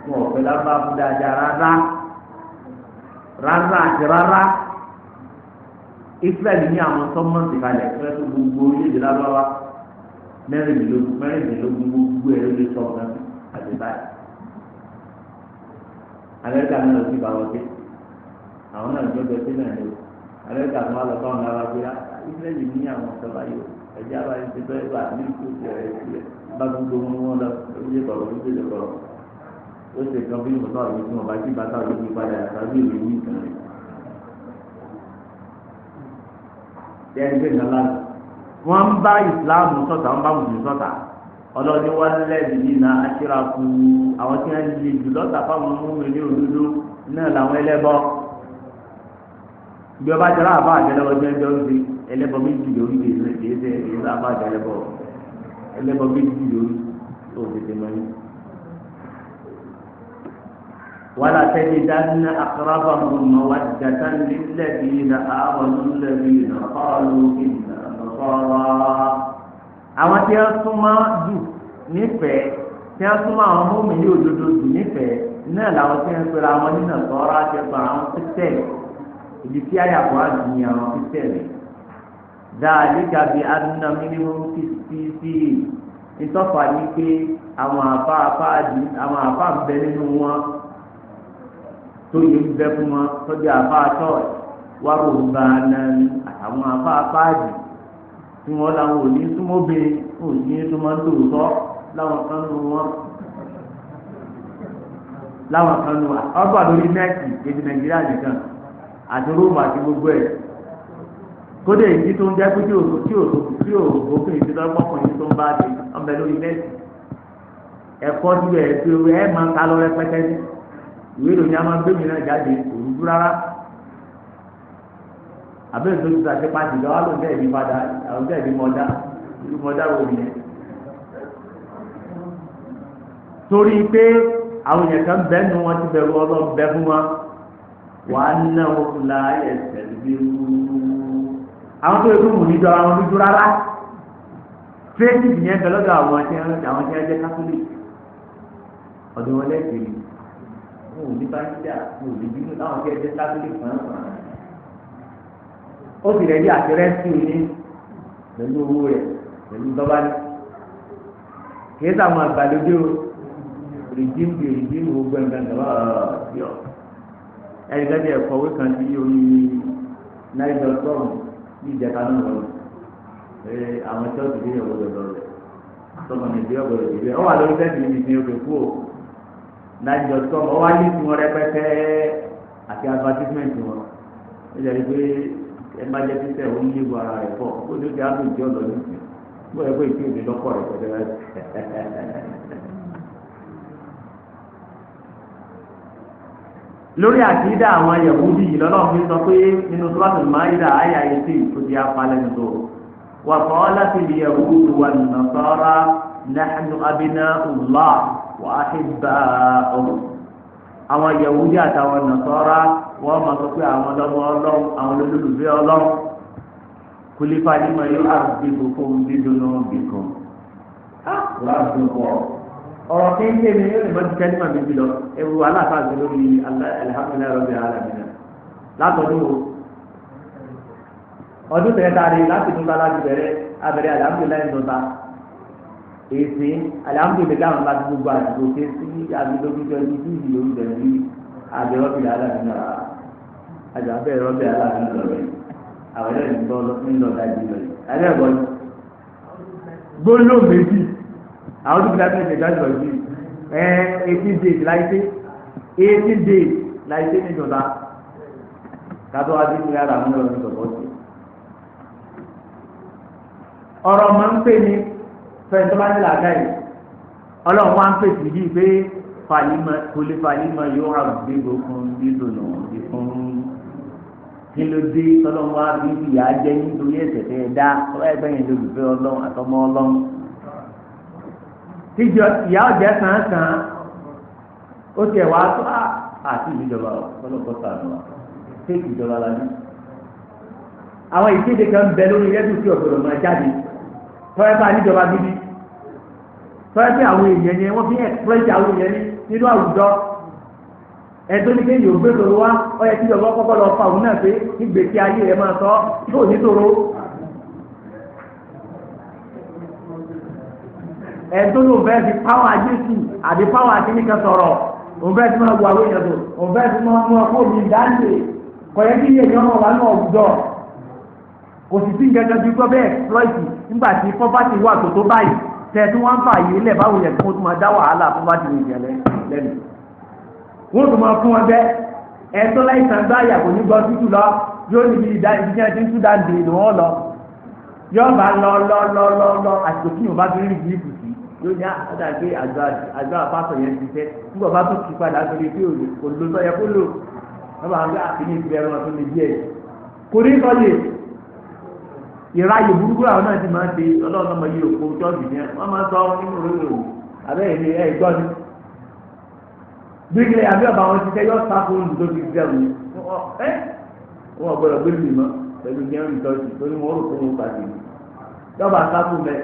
Wọn ò fẹ́ lágbáwá fún dáadáa rárá rárá àti rárá. Israẹli ní àwọn sọmọǹtì kalẹ̀ fẹ́ tó gbogbo orílẹ̀-èdè lágbáwá mẹ́rìndínlógún gbogbo ẹ̀ ló lè sọ ọ̀gá àti báyìí. Amẹ́ríkà náà lọ sí ìbáwọ̀ dé, àwọn náà jọjọ sí náà ni o. Amẹ́ríkà tó wà lọ bá wọn lára pé Israẹli ní àwọn ọ̀sán báyìí o, ẹ̀jẹ̀ abáyé ti bẹ́ẹ̀ bá ní ìkó ti rẹ̀ sílẹ̀ bá gbogbo wọn lọ orílẹ̀ kọ̀ọ̀rọ̀ orílẹ̀ kọ̀ọ̀rọ̀ ó ṣe kan bí mo sọ̀rọ̀ yìí tí mo bá ti bàtà òye yí padà tàbí ìwé yìí kan rẹ̀. Ẹni pé nàlá wọ́n ń bá ìsìláàmù sọ̀tà, wọ́n bá mùsùlùmí sọ̀tà. Ọlọ́ni wọ́n lẹ́bi nínú aṣírakú àwọn tí wọ́n lè jù lọ́tà fáwọn múmi ní òdodo náà làwọn ẹlẹ́bọ. Bí ọba jọra àbá àjẹlẹ́bọ jẹ́ ẹjọ́ ń fi ẹlẹ́bọ méjì lórí kìí ṣe kìí ṣe àbá àjẹlẹ́bọ ẹlẹ́bọ méjì lórí tó tètè mọ́ yín. ولتجدن أقربهم مودة للذين آمنوا الذين قالوا إنا نصارى. Àwọn tí wọ́n súnmọ́ jù nífẹ̀ẹ́, tí wọ́n súnmọ́ àwọn mùmínì òdodo jù nífẹ̀ẹ́ náà làwọn tí wọ́n pera àwọn nínà sọ́ra ti pa àwọn kírísítẹ́nì. Ibi tí àyàfọ́ àdìyàn àwọn kírísítẹ́nì. ذلك بأن منهم قسيسين. Ìtọ́fà ni pé àwọn àfa àfa ń bẹ nínú wọn tó yẹ ń bẹ fún wọn tọ́jú àfa church wàrò bàánà àtàwọn àfa apáàdì tí wọ́n làwọn ò ní súnmọ́bìnrin ò ní súnmọ́ tòótọ́ láwọn kan nù wọn láwọn kan nù ọgbà lórí nẹ́ẹ̀tì èdè Nàìjíríà nìkan àti Róòmù àti gbogbo ẹ̀. Kódé èyí tó ń jẹ́ pé tí ò tí ò tí ò òfin ìdílé ọkùnrin tó ń bá di ọmọ lórí nẹ́ẹ̀tì ẹ̀kọ́ síbẹ̀ pé ẹ máa ń ta lọ rẹpẹtẹ ní ìwé ìròyìn a máa gbé mi náà jáde òrùjú rárá. Àbẹ́rẹ́ tó ti sàṣẹ pàṣẹ lọ́wọ́ ló ń tẹ̀ ní padà àwọn tẹ̀ ní mọ́dá irú mọ́dá wo nìyẹn. Torí pé àwọn èèyàn kan bẹ́ẹ̀ nu wọn ti bẹ̀rù Ọlọ́run bẹ́ fún wọn wà á ná wọn la ẹsẹ̀ bí wú. Àwọn tó yẹ kó mú ní jọra wọn lójú rárá. Fẹ́ẹ́sì yẹn bẹ lọ́dọ̀ àwọn tí wọ́n jẹ́ Catholic. Ọ̀dọ̀ wọn lẹ́sìn ni wọn ò ní bá ń jà, wọn ò ní bínú láwọn tí wọ́n jẹ́ Catholic fún. Ó sì rẹ̀ bí àti rẹ́síù ní pẹ̀lú owó rẹ̀ pẹ̀lú dọ́bálí. Kìí sàwọn àgbàlódé o, rìdíìmù bí rìdíìmù gbogbo ẹ̀ǹkan gàba ọ̀ọ́ ẹ̀rí gẹ́gẹ́ ẹ̀kọ́wé kan sí orí nine.com ní ìjẹta náà lọ ẹ àwọn chọ́ọ̀tì dé ọ̀gbọ̀dọ̀ lọ rẹ̀ tọmọ nàìjíríà ọ̀gbọ̀dọ̀ dé ọ wà lórí sẹ́ẹ̀tì níbi tí o fi kú o nine.com ọ wá lé tiwọn rẹpẹtẹ àti advertisement wọn. Ó jẹ́ pé ẹ má jẹ́ títẹ̀ ó ń léwu ara rẹ̀ pọ̀ kó ló ti á lò jẹ́ ọ̀lọ́ nísìnyí bó ẹ pé ìtí òní lọ́pọ̀ rẹ̀ pẹ̀lú ẹ. Lórí àkídà àwọn Yahudi yìí lọ́lọ́run fi sọ pé nínú Suratul Maida àyà etí tó ti apalẹ̀ nìtò. Wa qalatil yahudu wan nasara nahnu abna'ullah wa ahibba'uhu. Àwọn Yahudi àtàwọn Nasara wọ́n máa sọ pé àwọn ọlọ́mọ Ọlọ́run, àwọn olólùfẹ́ Ọlọ́run. Kùlífà ní ma yóò àdìbò bidunubikum. Ọ̀rọ̀ kéńké ni yóò lè mọ jíjẹ́ nígbà méjì lọ ewu aláfààgbé lórí alhamdulilayi rabbil alamin látọdún o ọdún tẹ̀lé rí láti tún bá láti bẹ̀rẹ̀ abẹ̀rẹ̀ alhamdulilayi nọta èsì alhamdulilayi àwọn bá ti gbogbo àdúgbò ké sí àbílógúnjọ ní sí ìlú lórí bẹ̀rẹ̀ ní abẹ́ rabbil alamin náà àjọ abẹ́ rabbil alamin lọ́rẹ̀ àwọn ẹlẹ́yìn ń lọ dájú lọ yìí alẹ́ ẹ̀gbọ́n gbólóhùn méjì àwọn tó fi dájú ẹsẹ̀ dájú lọ sí ẹ 18 days láìsí 18 days láìsí ní ìjọba kátó wá sí ìpínlẹ̀ àwọn ọ̀rọ̀ ní sọ̀bọ̀ sí. Ọ̀rọ̀ máa ń pè ní fẹ́ẹ́ tó bá ní làákàyè Ọlọ́run wá ń pè sí bíi pé fàlímọ̀ kò lè fàlímọ̀ yóò rà gbégbó kan dídùn náà fún kí ló dé tọ́lọ́run wá bí ìyá jẹ́ nítorí ẹ̀ṣẹ̀ tẹ́ ẹ dá ọba ẹgbẹ́ yẹn lólùfẹ́ Ọlọ́run àtọmọ Ọlọ́run tíjọ ìyá ọ̀jẹ̀ sàn-sàn ó tiẹ̀ wá tó àti ìjọba ọlọ́kọ̀ sànù wa téèkì ìjọba la ní. Àwọn ìkéde kan bẹ lórí rẹ́díò tí ọ̀gbọ̀dọ̀ máa jáde tọ́yẹ́ bá níjọba gidi tọ́yẹ́ pé àwọn èèyàn yẹn wọ́n fi ẹ̀kpẹ́rẹ́sì àwọn èèyàn ní nínú àwùjọ ẹ̀tọ́ ní kéèyàn ò gbé tòrò wá ó yẹ kí ìjọba kọ́kọ́ lọ fa òun náà pé nígbèsí ayé rẹ̀ máa sọ tó ní tòrò. Ẹ̀tọ́ ló fẹ́ fi páwà Jésù àbí páwà kíníkan sọ̀rọ̀ òun fẹ́ fi máa wọ àwọn èèyàn tó òun fẹ́ fi máa mú ọkọ mi dáńdé kọ̀yẹ́ kí iye èèyàn wà ní ọ̀gbùdọ̀ kò sì sí nǹkan kan ju gbọ́ bẹ́ẹ̀ exploit nígbà tí poverty wà tó tó báyìí tẹ̀ tí wọ́n ń fà yìí lẹ̀ báwo yẹ kí wọ́n tún máa dá wàhálà poverty ní ìjẹ̀lẹ̀ lẹ́nu. Wọ́n tún máa fún wọn bẹ́ ẹ̀tọ́ láìsàn gbáyà kò ní gbọ́ tútù lọ yóò níbi ìdíjẹ́ tí ń tú dáńdé ni wọ́n lọ yóò bá lọ lọ lọ lọ lọ àsìkò tí yóò bá fi rí ìdílé sí yóò ní àdá pé àjọ àjọ àpapọ̀ yẹn ti fẹ́ nígbà bá tún kí padà sórí pé kò ló sọ yẹ kó lò wọ́n bá ń gbé àfihàn ìfẹ́ ẹran tó lè díẹ̀ kò ní sọ yè ìráyè burúkú àwọn náà ti máa ń ṣe ọlọ́run ọmọ yìí òkú chọ́ọ̀bì yẹn wọ́n máa ń sọ nínú orí òwò abẹ́rẹ́ ní ẹ̀ gbọ́ ni gbígbé àbí ọba àwọn ti tẹ́ yọ sá fóònù tó ti gbẹ wọn ẹ wọn gbọ́dọ̀ gbé mi mọ́ pẹ̀lú jẹun ìtọ́jú torí wọn rò fún wọn pàṣẹ yọba sáfù mẹ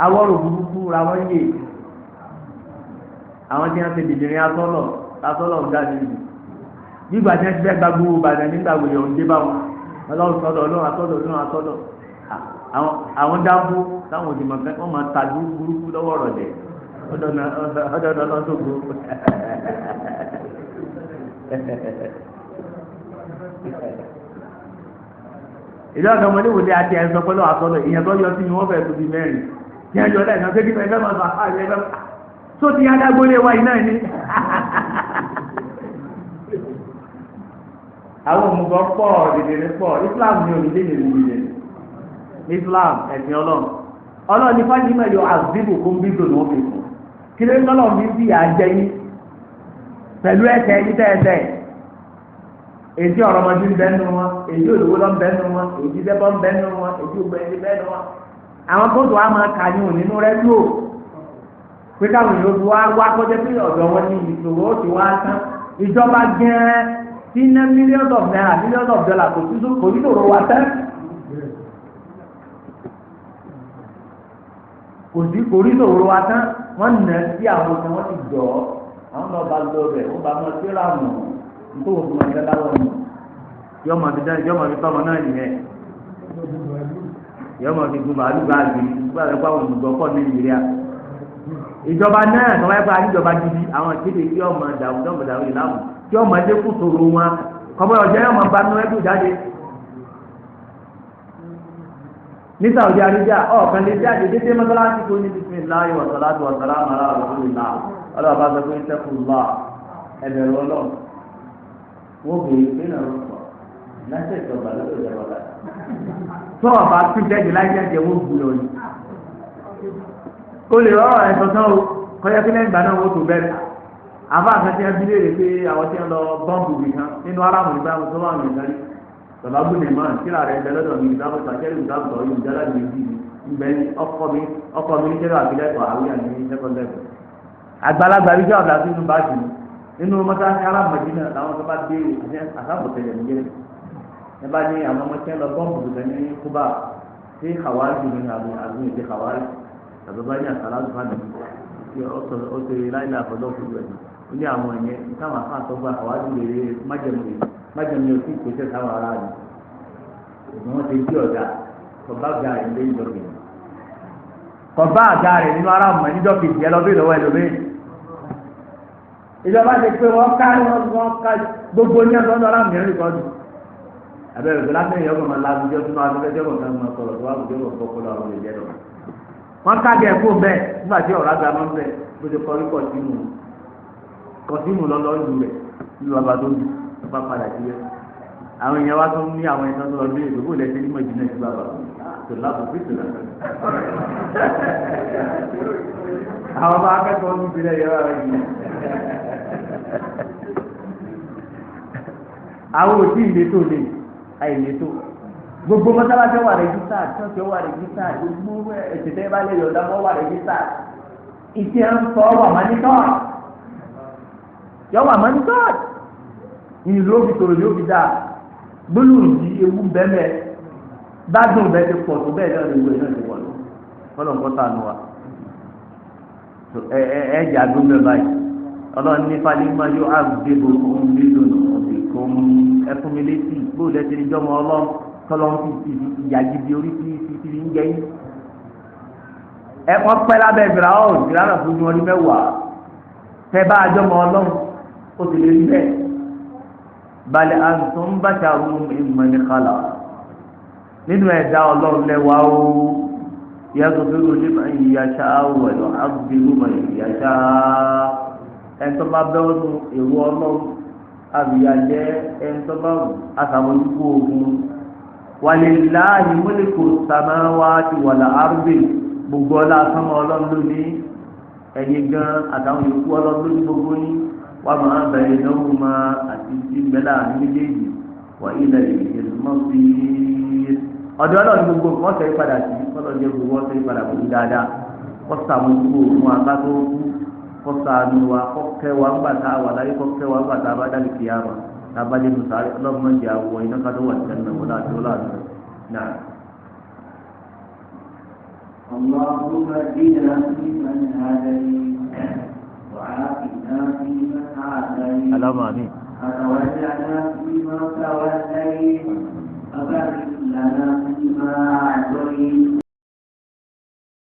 awọ́rò burúkú ra wọ́n yé àwọn tí wọ́n ti dìdìrín asọ́lọ̀ asọ́lọ̀ ń dá níbi nígbà tí wọ́n ti fẹ́ gba gbogbo Ìbàdàn nígbà wòye ọ̀hún dé bá wọn ọlọ́run sọ́dọ̀ ọlọ́run asọ́dọ̀ ọlọ́run asọ́dọ̀ àwọn dáńbó táwọn òdìmọ̀ fẹ́ wọ́n máa ta burúkú lọ́wọ́ rọ̀lẹ́ ọdọọdọ lọ́dọ̀gbò ìlú ọ̀dọ́ ọmọdé wòlé àti ẹ̀ ń sọ pẹ̀lú àsọlọ̀ ìyẹn tó yọ sí ni wọ́n fẹ́ẹ́ tóbi mẹ́rin tí wọ́n yọ lẹ́yìn náà kékeré ẹgbẹ́ máa sọ àyè ẹgbẹ́ tó ti adágbólé wa iná ni. Àwọn òmùgọ̀ pọ̀ dèdèrè pọ̀ Islam ni òní lè lè Islam ẹ̀sìn Ọlọ́run Ọlọ́run ní fájìmọ̀ yọ àzíbù kó ń bí dòdò ó fi kù kí ló ń tọ́lọ̀ mi bí àjẹ yín pẹ̀lú ẹ̀kẹ́ yín tẹ́ẹ̀tẹ́ Èyí ọ̀rọ̀ ọmọdé ń bẹ́ẹ̀ nù wọn, èyí olówó lọ ń bẹ́ẹ̀ nù wọn, èyí dẹ́bọ̀ ń bẹ́ẹ̀ nù wọn, èyí ògbẹ́ni bẹ́ẹ̀ nù wọn. Àwọn kóòtù wa máa kà ní ònínú rẹ́díò pé káwọn èèyàn fi wá wá kọjá pé ọ̀dọ̀ wọn ní ìṣòro ó ti wá tán. Ìjọba gẹ́ẹ́ tí ná millions of naira, millions of dollars kò sí kò ní ìṣòro wa tán. Kò sí kò ní ìṣòro wa tán. Wọ́n nà sí àwọn ọ̀sẹ̀ wọ́n ti jọ̀ ọ́. Àwọn náà bá lọ rẹ̀ wọ́n bá máa tíra mọ̀ nítorí òfin máa ń dá láwọn mọ̀. Yọ́mọ fi dá yọ́mọ fi tọ́mọ náà nìyẹn. Yọ́mọ fi gun bàálù báàgì nígbà tó kọ́ àwọn olùgbọ́ pọ̀ Nàìjíríà. Ìjọba náà tọ́wọ́ ẹ̀fọ́ àdìjọba gidi àwọn ìkéde tí ọmọ dàrú dọ́mọ dàrú ìlàmù tí ọmọ ẹdẹ kù sòrò wọn kọ́mọ ọ̀jẹ̀ ọmọ banú ẹdù jáde. Ní Saudi Arabia ọ̀kan lè jáde dédé mọ́sálásí tó ní bisimilahi wa salatu wa salamu ala rasulillah ọlọ́ọ̀bá sọ pé sẹ́kùlá ẹ̀bẹ̀rù ọlọ́ọ̀ wọ́n bèèrè pé náà ló sọ láti ìjọba lọ́dọ̀ ìjọba la tó ọba tún jáde láì jáde wọ́n gbù lọ yìí. O lè rọrọ ẹ̀ sọ̀tàn o kọjá pé lẹ́yìn ìgbà náà wọ́n tó bẹ́ẹ̀. Àbá àkàtì ẹbí léèrè pé àwọn tí wọ́n lọ bọ́ǹbù bì kan nínú aráàmù nígbà wọn tó bá wọn yẹn kárí. Bàbá gbọ́dọ̀ máa kíra rẹ̀ ń bẹ lọ́dọ̀ mi ìdáàbò tàkẹ́rì ìdáàbò yìí ìdáàbò méjì ń bẹ ọkọ mi ọkọ mi níjẹ́rọ àbílẹ̀kọ̀ àwíyá ní sẹ́kọ̀ndẹ̀kọ̀. Àgbàlagbà bí jẹ́ ọ̀dà sínú báàgì mi nínú mọ́sáàsì alámọ̀dínà làwọn tó bá dé àtàbọ̀tẹ̀lẹ̀ níjẹ́ ẹ bá ní àwọn ọmọ tí wọ́n lọ bọ́ǹbù bì kan ní Kúbà sí Hawari ní àbí àbí èdè Hawari tàbí bá ní àsàlátù fún àdàbí tí ó ṣe láìláì àfọlọ́ fún ìwẹ̀ ó ní àwọn ẹ̀yẹ táwọn afá àtọ́gbà Hawari lè rí májẹ̀mú májẹ̀mú yóò sì pèsè táwọn ará rẹ̀ ìgbọ́n wọn ti di ọ̀dà kọ̀bá àga rẹ̀ ní ìjọ kejì kọ̀bá àga rẹ̀ nínú ara mọ̀ níjọ́ kejì ẹ lọ bí lọ́wọ́ ẹlòmíì ìjọba ti pé wọ́n ká wọ́n ká gbogbo ní ọ̀dọ́ ọ̀dọ́ alámìíràn rìkọ́dù abẹ́rẹ́ ìgbọ́lá mẹ́rin ọgbọ̀n máa láwùjọ tó máa fẹ́ jọ́bọ̀ kan máa sọ̀rọ̀ tó wà wùjọ́ bọ̀ kọ́kọ́ lọ́wọ́ àwọn ìjẹ́ lọ. Wọ́n ká gẹ̀ kó bẹ́ẹ̀ nígbà tí ọ̀rá gba máa ń bẹ̀ bó ti kọrí kọ̀símù kọ̀símù lọ́lọ́ ìlú rẹ̀ ìlú bàbá tó dù bá padà síbẹ̀. Àwọn èèyàn wa tó ní àwọn ẹ̀sán tó lọ bí èdè bó lẹ́sẹ̀ ní mọ̀jìnà sí bàbá tó lábò fi tó lábò. Àwọn bá akẹ́kọ̀ọ́ ní ìpínlẹ̀ yẹn wà lẹ́yìn. Àwọn òtí ìletò lè àìlétò gbogbo mọ́sálásí wà rẹ́gísítà ṣọ́ọ̀ṣì wà rẹ́gísítà gbogbo ẹ̀sìtẹ́ bá lè yọ̀ọ̀dá mọ́ wà rẹ́gísítà ìtì ẹ̀ ń sọ wà mọ́nítọ́ yọ wà mọ́nítọ́ ìlú òbí tòrò ní òbí dáa gbólóhùn yìí ewu bẹ́ẹ̀ bá dùn bẹ́ẹ̀ ti pọ̀ tó bẹ́ẹ̀ náà lè wẹ̀ náà ti pọ̀ lọ kọ́lọ̀ ń kọ́ta nù wa ẹ ẹ ẹ jà dùn bẹ́ẹ̀ báyìí ọlọ́run ní falima yóò àgbébò fún mi lónà kò ń ẹfun mi létí bóòlù ẹsẹ ní jọmọ Ọlọ́run tọlọ́run fi ti ìyá gidi orí ti ti ti ń jẹ yín. Ẹ wọ́n pẹ́ lábẹ́ ìfìrà ọ̀ ìfìrà náà fún ọdún mẹ́wàá tẹ bá jọmọ Ọlọ́run ó sì lè rí bẹ́ẹ̀. Balẹ̀ antum basharun mimman khalaq nínú ẹ̀dá Ọlọ́run lẹ́wà ó yaghfiru liman yasha'u wa yu'adhibu man yasha'u ẹ̀ tó bá bẹ́ẹ̀ nù èrò Ọlọ́run àbíyájẹ ẹnitọ́ba àtàmójúkú ogun walillahi mulku samawati wal ardi gbogbo ọlá sọmọ ọlọ́run lónìí ẹ̀yin gan àtàwọn yòókù ọlọ́run lónìí gbogbo yín wà máa bẹ̀rẹ̀ náwó máa àti ti mẹ́lá méjèèjì wà ilẹ̀ ìjẹ̀lùmọ́ sí i. Ọ̀dọ̀ ọlọ́run gbogbo wọ́n sẹ́yìn padà sí kọ́lọ́jẹ́ gbogbo wọ́n sẹ́yìn padà kò dáadáa kọ́sàmójúkú ogun akátó kú kọsàánú wa kọkẹ wa ńgbà tá a wà láyé kọkẹ wa ńgbà tá a bá dálé kìyàmà tá a bá dé nùsàárì ọlọ́mọdé àwọ̀ iná ká tó wà jẹ́nà wọlé àti wọlé àti náà. اللهم اهدنا فيمن هديت وعافنا فيمن عافيت اللهم آمين. وتولنا فيمن توليت وبارك لنا